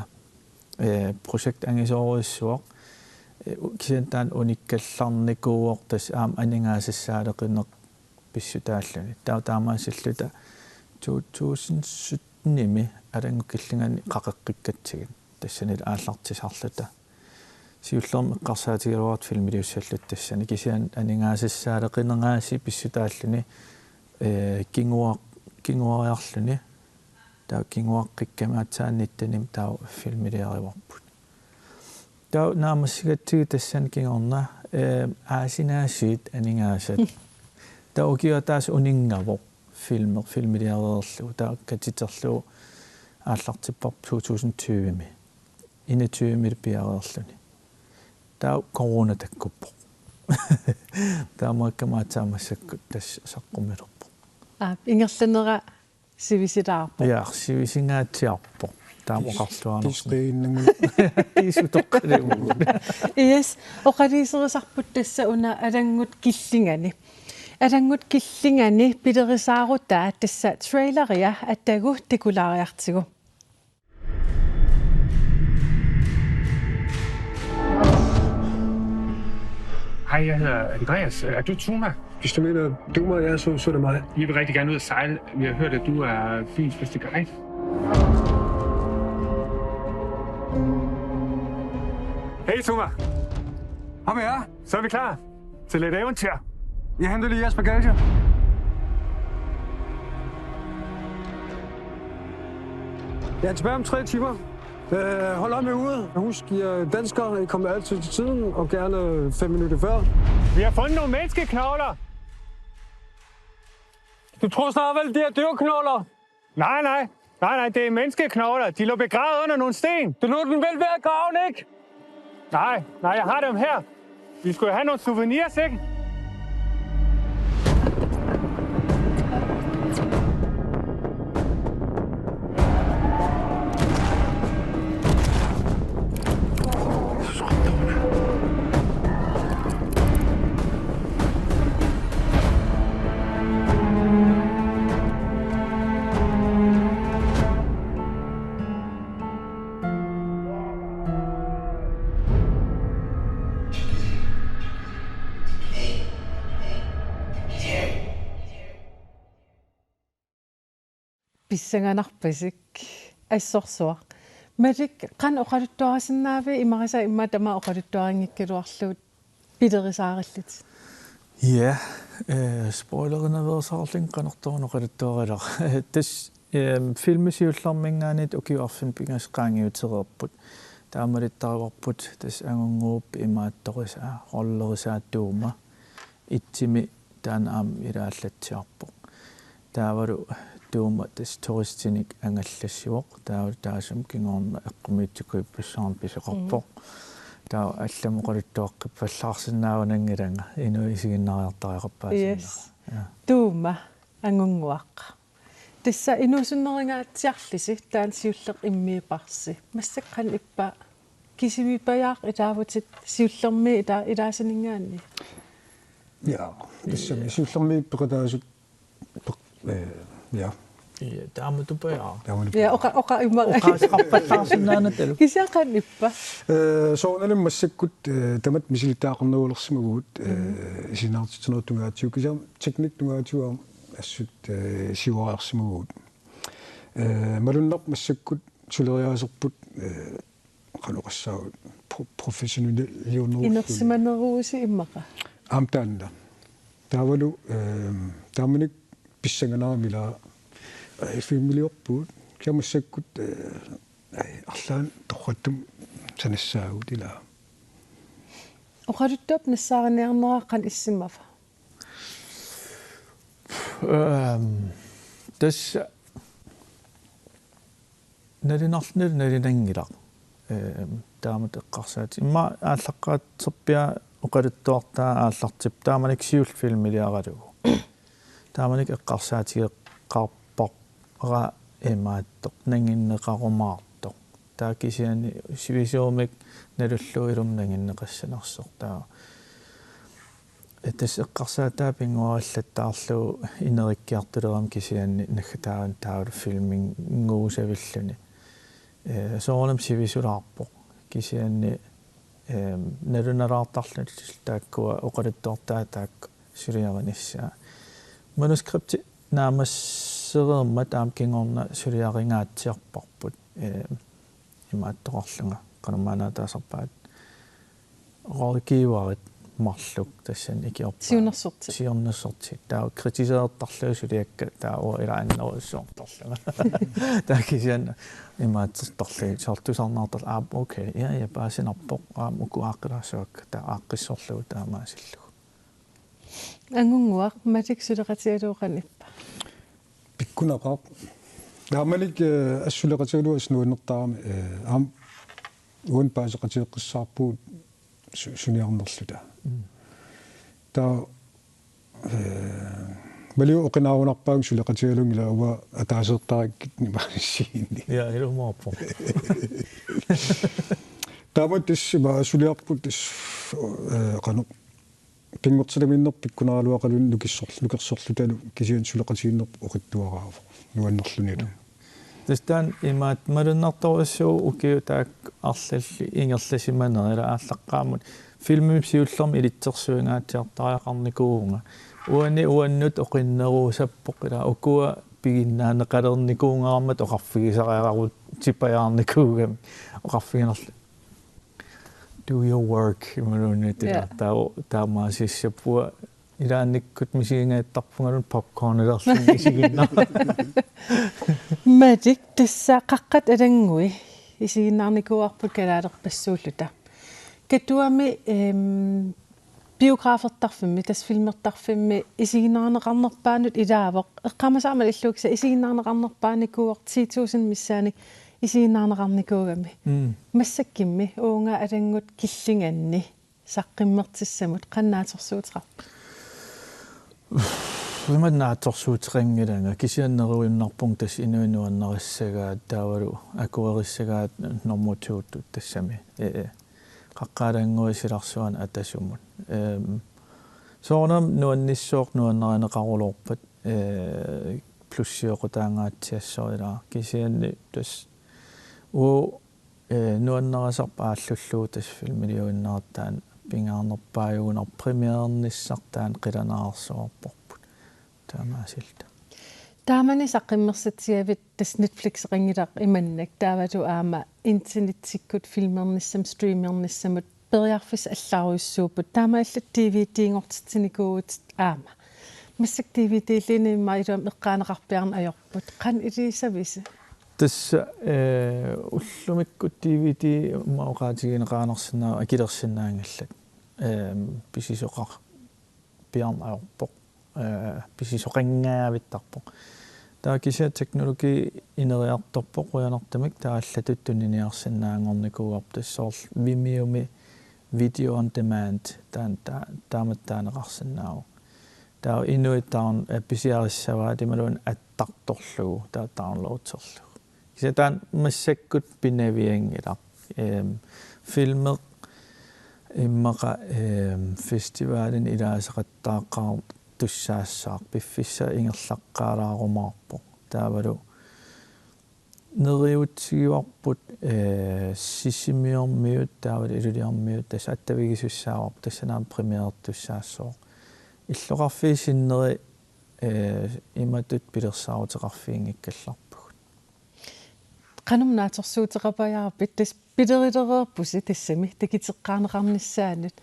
eh, projekti angisoorujussuaq, eh, u-, kisianni taanna unikkallarnikuuvoq tassa aamma aningaasassaaleqineq pissutaalluni. Taava taamaasilluta to tusind syttenimi Alanngut killingani qaqeqqikkatsigit. Tassani aallartisarluta. Siullermik eqqarsaatigigaluarluta filmiliussalluta tassani, kisianni aningaasassaaleqineq aasiit pissutaalluni, eh, kinguar-, kinguariarluni. Taava kinguaqqikkami aatsaat nittenimi taava filmiliarivarput. Taava naammassigatsigu tassani kingorna, eh, aasinaasiit aningaasat. Taava ukioq ataaseq uninngavoq filmi-, filmiliareerlugu, taava katiterlugu aallartipparput to tusind tyvemi. Enogtyvemilu piareerluni. Taava corona takkuppoq. Taamaakkami aatsaat massakkut tassa saqqummilerpoq. Aap, ingerlanera sivisilaarpoq. Ja, sivisingaatsiarpoq. Taama oqarluarnersoq. Tisqiinnanngulu. Tiisutoqqaliugu. Yes, oqaluuserisarput tassa una Alanngut killingani. Alanngut killingani pilerisaarutaa tassa traileria atagu takulaariartigu. Hej, jeg hedder Andreas. Er du Tuma? Hvis du mener, du mig, ja, så, så er det mig. Vi vil rigtig gerne ud at sejle. Vi har hørt, at du er Fyns bedste guide. Hey, Tuma. Kom her. Så er vi klar til lidt eventyr. Jeg henter lige jeres bagage. Jeg er tilbage om tre timer. Øh, hold op med uret. Husk, I er danskere. I kommer altid til tiden, og gerne fem minutter før. Vi har fundet nogle menneskeknogler. Du tror snart vel, de er dyrknogler? Nej, nej. Nej, nej, det er menneskeknogler. De lå begravet under nogle sten. Du lod dem vel være i graven, ikke? Nej, nej, jeg har dem her. Vi skulle have nogle souvenirs, ikke? Pissanganarpasik assorsuaq. Malik, qanoq oqaluttuarisinnaavit? Imarisai immaqa tamaat oqaluttuarinngikkaluarlutit pilerisaarillutit. Ja, eh, spoilerinaveersaarlunga qanortoq oqaluttuarilaarlunga. Tassa, eh, filmi siullerminngaanniit ukiut arfineq-pingasut qaangiutereerput. Taamalittaruarput tassa Angunnguup imaattorisaa, rollerisaa Tuuma. Itsimi taanna aamma ilaallatsiarpoq. Taavalu Tuuma tassa turistinik angallassivoq. Taavalu taassuma kingorna eqqumiitsukuippassuarnik pisoqarpoq. Mm. Taava allamut oqaluttuaqqippallaarsinnaanngilanga inuit isiginnaariartariaqarpaasinnaapput. Yes. Ja. Tuuma Angunnguaq. Tassa inuusunnerungaatsiarlusi taanna siulleq immiiparsi. Massakkut qanoq ippa, kisimipajaaq ilaavutit siullermik ila-, ilaasaninngaanniit? Ja, tassami siullermik peqataasut peq-, eh, ja. Ja, taamatupajaaq. Taamatupajaaq. Ja, oqa-, oqa-, imma-. Oqaaseqarpallaarsinnaanatalu. Kisianni qanoq ippa? Eh, soorunalimi massakkut, eh, tamatta misilittagaqarnerulersimavugut, eh, mm, isiginnaartitsinerit tungaatigut, kisianni teknik tungaatigut aamma assut, eh, siuariarsimavugut. Eh, malunnarpoq massakkut suleriaaserput, eh, qanoq oqassaanga, pro-, professionaliunerulluni. Inersimaneruvusi immaqa? Aamma taanna. Taavalu, eh, taamanikkut pissanganarami ila, eh, filmiliorpugut. Kisianni massakkut, eh, eh, arlaannik torrattumik sanassaagut ila. Oqaluttuap nassaariniarnera qanoq issimava? Ehm, tassa nalunarluni nalinanngilaq. Ehm, taamatut eqqarsaatit. Immaqa aallaqqaaterpiaq oqaluttuartaa aallartippoq taamanikkut siulleq filmiliaralugu. Taamanikkut eqqarsaatigeqqaarpara imaattoq, nanginneqarumaartoq. Taava kisianni sivisuumik nalullugu ilumut nanginneqassanersoq taava. Tassa eqqarsaataa pinnguarillattaarlugu inerikkiartulerami kisianni naggataani taavalu filminnguusavilluni. Eh, soorunami sivisulaarpoq. Kisianni, eh, nalunalaartarluni taakkua oqaluttuartaat taakku suliarinissaat. Manuskripti naammassereermat aamma kingorna suliaringaatsiarparput. Eh, imaattoqarlunga qanormaanna taasarpaat. Rådgiverit marluk tassani ikiorpaat. Siunnersortit. Siunnersortit. Taava kritiseertarlugit suliakka taava uanga ila annerussuartarlunga. Taava kisianni imaattortarlugit soorlu tusarnaartarlugit, aap, okay, ja, ja, paasinarpoq, aamma uku aaqqilaassavakka, taava aaqqissorlugu taamaasillugu. Angunnguaq, Malik suleqatigalugu qanoq ippa? Pikkunaqaaq. Taamanikkut, eh, assut suleqatigalugu assut nuannertarami, eh, aamma uani paaseqatigeqqissaarpugut su-, suniarnerluta. Mm. Taava, eh, Maliup oqinaarunarpaanga suleqatigalugu ila uanga ataaseertarakkit nimaanissiginni. Ja, ilumoorpoq. Taava tassa ima suliarput tassa, eh, qanoq pinngortitamiinnerput pikkunaraluaqaluni nukissior-, nukersorlutalu kisianni suleqatigiinnerput oqitsuaraavoq nuannerlunilu. Tassa taanna imaattoq malunnartorujussuuvoq ukiut taakku arlallit ingerlasimanerat ila aallaqqaammut filmimi siullermi ilitsersuingaatsiartariaqarnikuuvunga. Uani uannut oqinneruusappoq ila ukua piginnaaneqalernikuugaarmat oqarfigisariaqarutippajaarnikuugami oqarfiginerlu. Do your work, imaluunniit ila. Ja. Taa-, taamaasissapput ilaannikkut misigingaattarpungaluunniit popcornilerlunga isiginnaar-. Malik, tassa Qaqqat Alanngui isiginnaarnikuuarput kalaalerpassuulluta. Katuami, ehm, biografertarfimmi, tassa filmertarfimmi isiginnaarneqarnerpaanut ilaavoq. Eqqaamasara malillugu kisianni isiginnaarneqarnerpaanikuuvoq ti tusind missaani isiginnaarneqarnikuugami. Mm. Massakkimi uunga Alanngut killinganni saqqummertissamut qanoq naatsorsuuteqarpa? Imatut naatsorsuuteqanngilanga, kisianni neriuinnarpunga tassa inuit nuannarissagaat taavalu akuerissagaat nummer to-tut tassami. Ee, ee. Qaqqat Alanngui silarsuanut atasumut. Ehm, soorunami nuannissooq nuannarineqarulorpat, ee, plussioqutaangaatsiassoq ila. Kisianni tassa uu, ee, nuannarisarput aallullugu tassa filmiliuinnartaani pingaarnerpaajugunarpoq, premierernissartaani qilanaarsuarporput. Taamaasilluta. Taamani saqqummersitsigavit tassa Netflixeqanngilaq imannak, taavalu aamma internettikkut filmernissamut, streamernissamut periarfissat allarujussuupput. Taamaalillutit D V D-nngortitsinikuuvutit aamma. Massakkut D V D-liini immaqa iluamik eqqaaneqarpiarneq ajorput. Qanoq iliussavisi? Tassa, ee, ullumikkut D V D immaqa oqaatigineqarsinnaavoq, akilersinnaanngilat. Ehm, pisisoqarpiarneq ajorpoq. Ee, pisisoqanngavittarpoq. Taava kisianni teknologi ineriartorpoq qujanartumik, taava allatut tuniniarsinnaanngornikuuarput, tassa soorlu Vimeo-mi video on demand, taanna taa-, taamatut taaneqarsinnaavoq. Taava inuit down-, ee, pisiarissavaat imaluunniit attartorlugu, taava downloaderlugu. Kisianni taanna massakkut pinavianngilaq. Ehm, filmi immaqa, ehm, festivalini ilaaseqattaaqqaartussaassaaq, piffissaq ingerlaqqaalaarumaarpoq. Taavalu neriuutigivarput, ee, Sisimiormiut taavalu Ilulissarmiut tassa attavigisussaavaat, tassani aamma premierertussaassooq. Illoqarfiit sinneri, ee, imatut pilersaaruteqarfiginngikkallarpagut. Qanormi naatsorsuuteqapajaarpit, tassa pilerilereerpusi tassami takiteqqaarneqarnissaanut.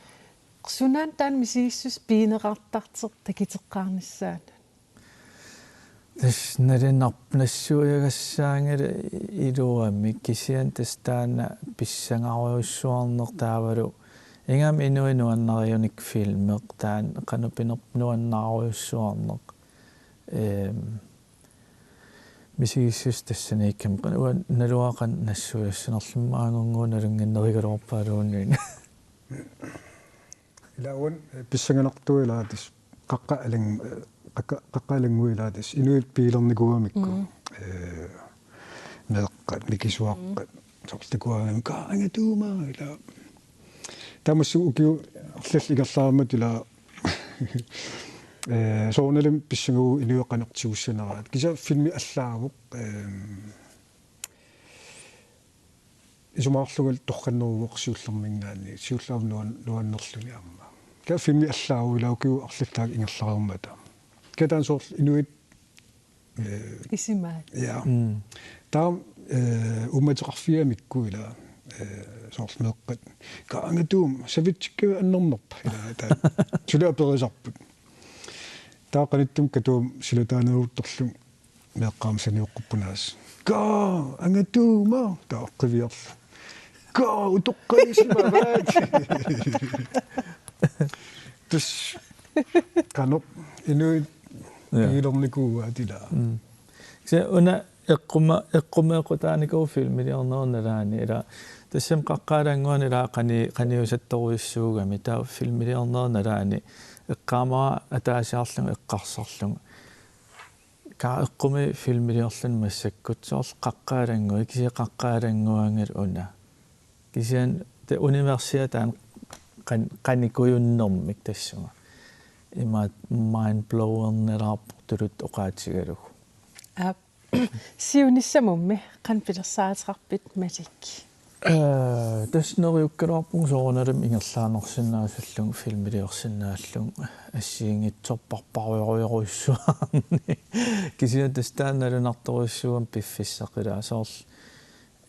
Sunaana taanna misigissuseq pigineqartartoq takiteqqaarnissaanut? Tassa nalinarpoq nassuiagassaanngilaq iluamik, kisianni tassa taanna pissangarujussuarneq taavalu ingammik inuit nuannariunik filmi taanna qanoq pinerpoq nuannarujussuarneq. Ehm, misigissuseq tassaniikkami, qanoq uanga naluara qanoq nassuiassanerlunga, maanngunnguaq nalunnginnerugaluarpaaluunniit. Ilaa uani, eh, pissanganartoq ilaa tassa Qaqqat Alang-, eh, Qaqqa-, Qaqqat Alanngui ilaa tassa inuit piilernikuugamikku. Mm. Eh, meeqqat, mikisuaqqat, mm, soorlu takuaramik, "Kaa, angatuuma," ilaa. Tamassi ukiut arlallit ingerlareermata ilaa, eh, soorunalimi pissangavugut inuit qanoq tigussaneraat. Kisianni filmi allaavoq, ehm, isumaqarlungalu torranneruvoq siullerminngaanniit, siullermik nuan-, nuannerluni aamma. Kisianni filmi allaavoq ilaa ukiut arlallit taakku ingerlareermata. Kisianni taanna soorlu inuit, eh, isumaat. Ja. Mm. Taava, eh, uummateqarfigamikku ilaa, eh, soorlu meeqqat, "Kaa, angatuuma, savitsikka annernerpa?" Ilaa, taava suli aperisarput. Taava qanittumi Katuami silataaneruttorlugu meeqqat aamma sanioqquppunaasoq. "Kaa, angatuuma!" Taava qiviarlugu, "Kaa, utoqqalisimavaat!" Tassa qanoq inuit, ja, piilernikuuaat ilaa. Mm. Kisianni una eqquma-, eqqumeequtaanikuuvoq filmiliornerup nalaani ilaa. Tassami Qaqqat Alannguani ilaa qani-, qaniusattorujussuugami, taava filmiliornerup nalaani eqqaamavara ataasiarlunga eqqarsarlunga. Kaa eqqumiivoq filmiliorluni massakkut, soorlu Qaqqat Alanngui, kisianni Qaqqat Alannguanngilaq una. Kisianni taava universia taanna qan-, qanikujunnermik tassunga. Ima mind blowernilaarpoq tuluttut oqaatigalugu. Aap. Siunissamummi qanoq pilersaaruteqarpit, Malik? Ee, tassa neriukkaluarpunga soorunalimi ingerlaannarsinnaasullugu filmiliorsinnaallugu assigiinngitsorpassuarujorujussuarni. Kisianni tassa taanna nalunartorujussuugami piffissaq ilaa soorlu,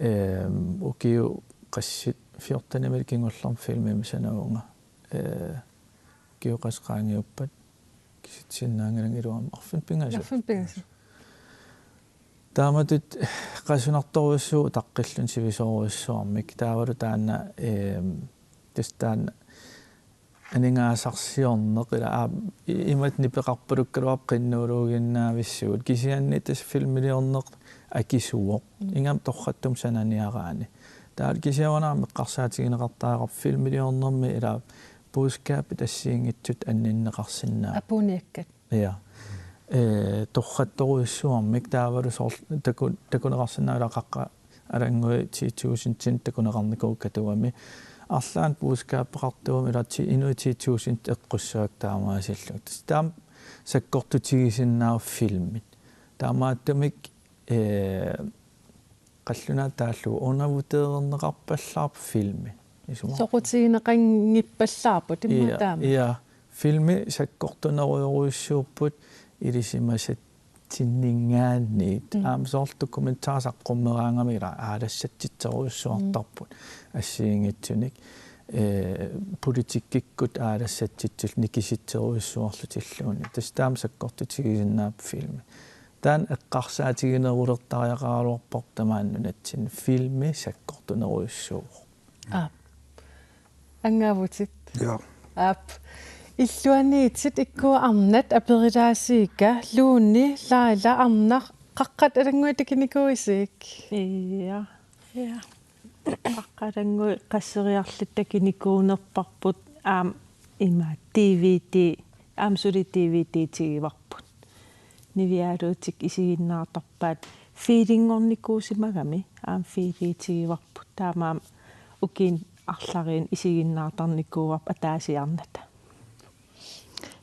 ehm, ukiut qassit fjortenimiit kingullermi filmimik sanavunga. Ee, ukiut qassit qaangiuppat kisitsisinnaannginnama iluamik arfineq-pingasut. Arfineq-pingasut. Taamatut qasunartorujussuuvoq utaqqilluni sivisoorujussuarmik. Taavalu taanna, ehm, tassa taanna aningaasarsiorneq ilaa, aa, i-, imatut nipeqarpalukkaluarpoq qinnuuluuginnaavissuit. Kisianni tassa filmiliorneq akisuuvoq. Mm. Ingammik torrattumik sananiaraanni. Taavalu kisianni uanga aamma eqqarsaatigineqartariaqarpoq filmiliornermi ilaa budskabit assigiinngitsut anninneqarsinnaa-. Apuunniakkat. Ja. Ee, torrattorujussuarmik taavalu soorlu taku-, takuneqarsinnaavoq ilaa Qaqqat Alanngui ti tusindinik takuneqarnikuuvoq katugami. Arlaannik budskabeqartuugami ilaa ti-, inuit ti tusind eqqussavat taamaasillugit. Tassa taama sakkortutigisinnaavoq filmit. Taamaattumik, ee, qallunaatut taallugu undervurdereerneqarpallaarpoq filmi. Isuma. Soqutigineqanngippallaarpoq, immaqa. Ja, taama. Ja. Filmi sakkortunerujorujussuupput ilisimasatsinninngaanniit. Mm. Aamma soorlu dokumentar saqqummeraangami ilaa aalassatsitserujussuartarput. Mm. Assigiinngitsunik. Ee, politikkikkut aalassatsitsillutik nikisitserujussuarlutilluunniit. Tassa taama sakkortutigisinnaavoq filmi. Taanna eqqarsaatiginerulertariaqaraluarparput tamaani nunatsinni filmi sakkortunerujussuuvoq. Aap. Angaavutit. Ja. Aap. Illuanniitsit ikkua arnat aperitaasiikka Luunni, Laila, Arnaq, Qaqqat Alanngui takunikuuisiuk? Ja. Ja. Qaqqat Alanngui qasseriarluta takunikuunerparput aamma ima D V D, aamma suli D V D-tigivarput. Niviaaluutik isiginnaartarpaat feelinngornikuusimagami aamma feelitigivarput. Taamaammat ukiuni arlariinni isiginnaartarnikuuarput ataasiarnata.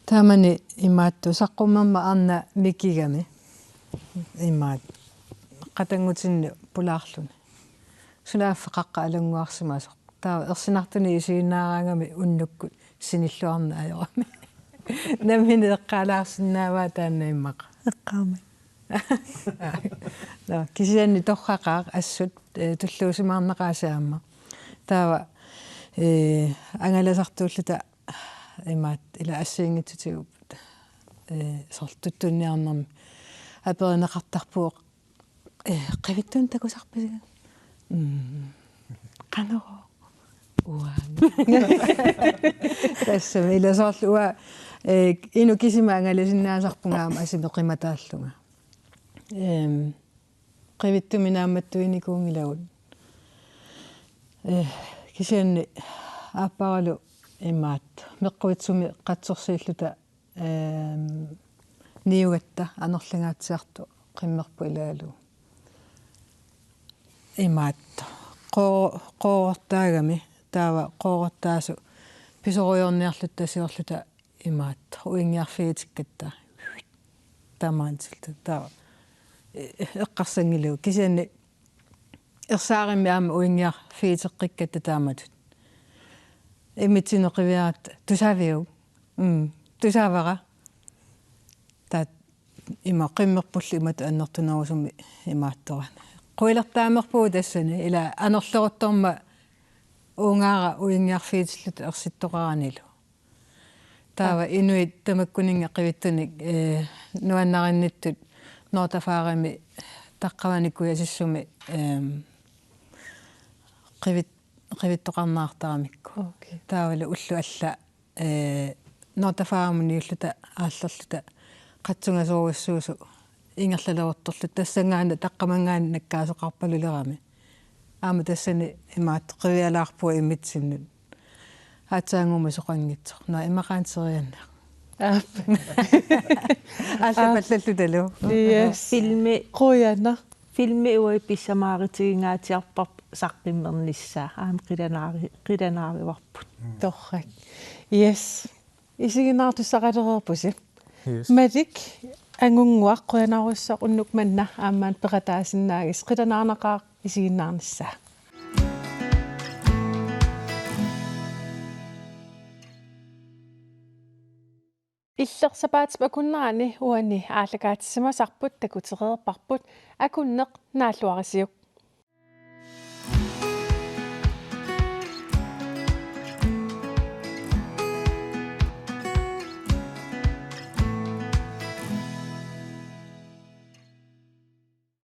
Taamani imaattoq saqqummermat arnaq mikigami. Imaattoq. Qatanngutinnut pulaarluni. Sunaaffa Qaqqat Alannguarsimasoq. Taava ersinartunik isiginnaaraangami unnukkut sinilluarneq ajorami. Nammineq eqqaalaarsinnaavaa taanna immaqa. Eqqaamai. Nå, kisianni torraqaaq assut, eh, tulluusimaarnaqaasi aamma. Taava, eh, angalasartuulluta imaattoq ilaa assigiinngitsutigut, eh, soorlu tuttunniarnermi aperineqartarpugut. Ee, qivittunik takusarpisiuk? Mm. Qanoq? Uanga. Tassami ilaa soorlu uanga, ee, inuk kisima angalasinnaasarpunga aamma asimi qimataallunga. Ehm, qivittumik naammattuinikuunngilagut. Ee, kisianni aapparalu imaattoq meqquitsumi qatsorsiilluta ehm, niugatta anorlingaatsiartoq qimmerpoq ilaalu. Imaattoq. Qoo-, qoorortaagami, taava qoorortaasoq pisorujoorniarluta tasiorluta imaattoq. Uinngiarfigitikkatta. Tamaansilta taava. E-, eqqarsanngilagut. Kisianni ersaarimmi aamma uinngiarfigiteqqikkatta taamatut. Immitsinnut qiviaratta tusaaviuk? Mm. Tusaavara. Taava ima qimmerpullu imatut annertunerusumik imaattorani. Quilertaamerpugut tassani, ilaa anorleruttormat uungaara uinngiarfigitilluta ersittoqaranilu. Taava inuit tamakkuninnga qivittunik, eh, nuannarinnittut Noor Tafaarimi taqqavani kujasissumi, ehm, qivit-, qivittoqarneqartaramikku. Okay. Taavalu ullut allat, eh, Noor Tafaarimut niulluta aallerluta qatsungasoorujussuusut ingerlaleruttorluta tassanngaannaq taqqamanngaanniit nakkaasoqarpalulerami. Aamma tassani imaattoq qivialaarpugut immitsinnut. Aatsaannguamik soqanngitsoq. Nå, immaqa aamma serianneq. Aap. Aallapallalluta talu. Yes. Filmi. Qujanaq. Filmi uagut pissamaarutiginngaatsiarparput saqqummernissaa. Aamma qilanaari-, qilanaarivarput. Torrak. Yes. Isiginnaartussaqalereerpusi. Yes. Malik Angunnguaq, qujanarujussuaq unnuk manna aamma peqataasinnaagassi, qilanaarnaqaaq isiginnaarnissaa. Illersapaatit akunnerani uani aallakaatissimasarput takutereerparput Akunneq naalluarisiuk.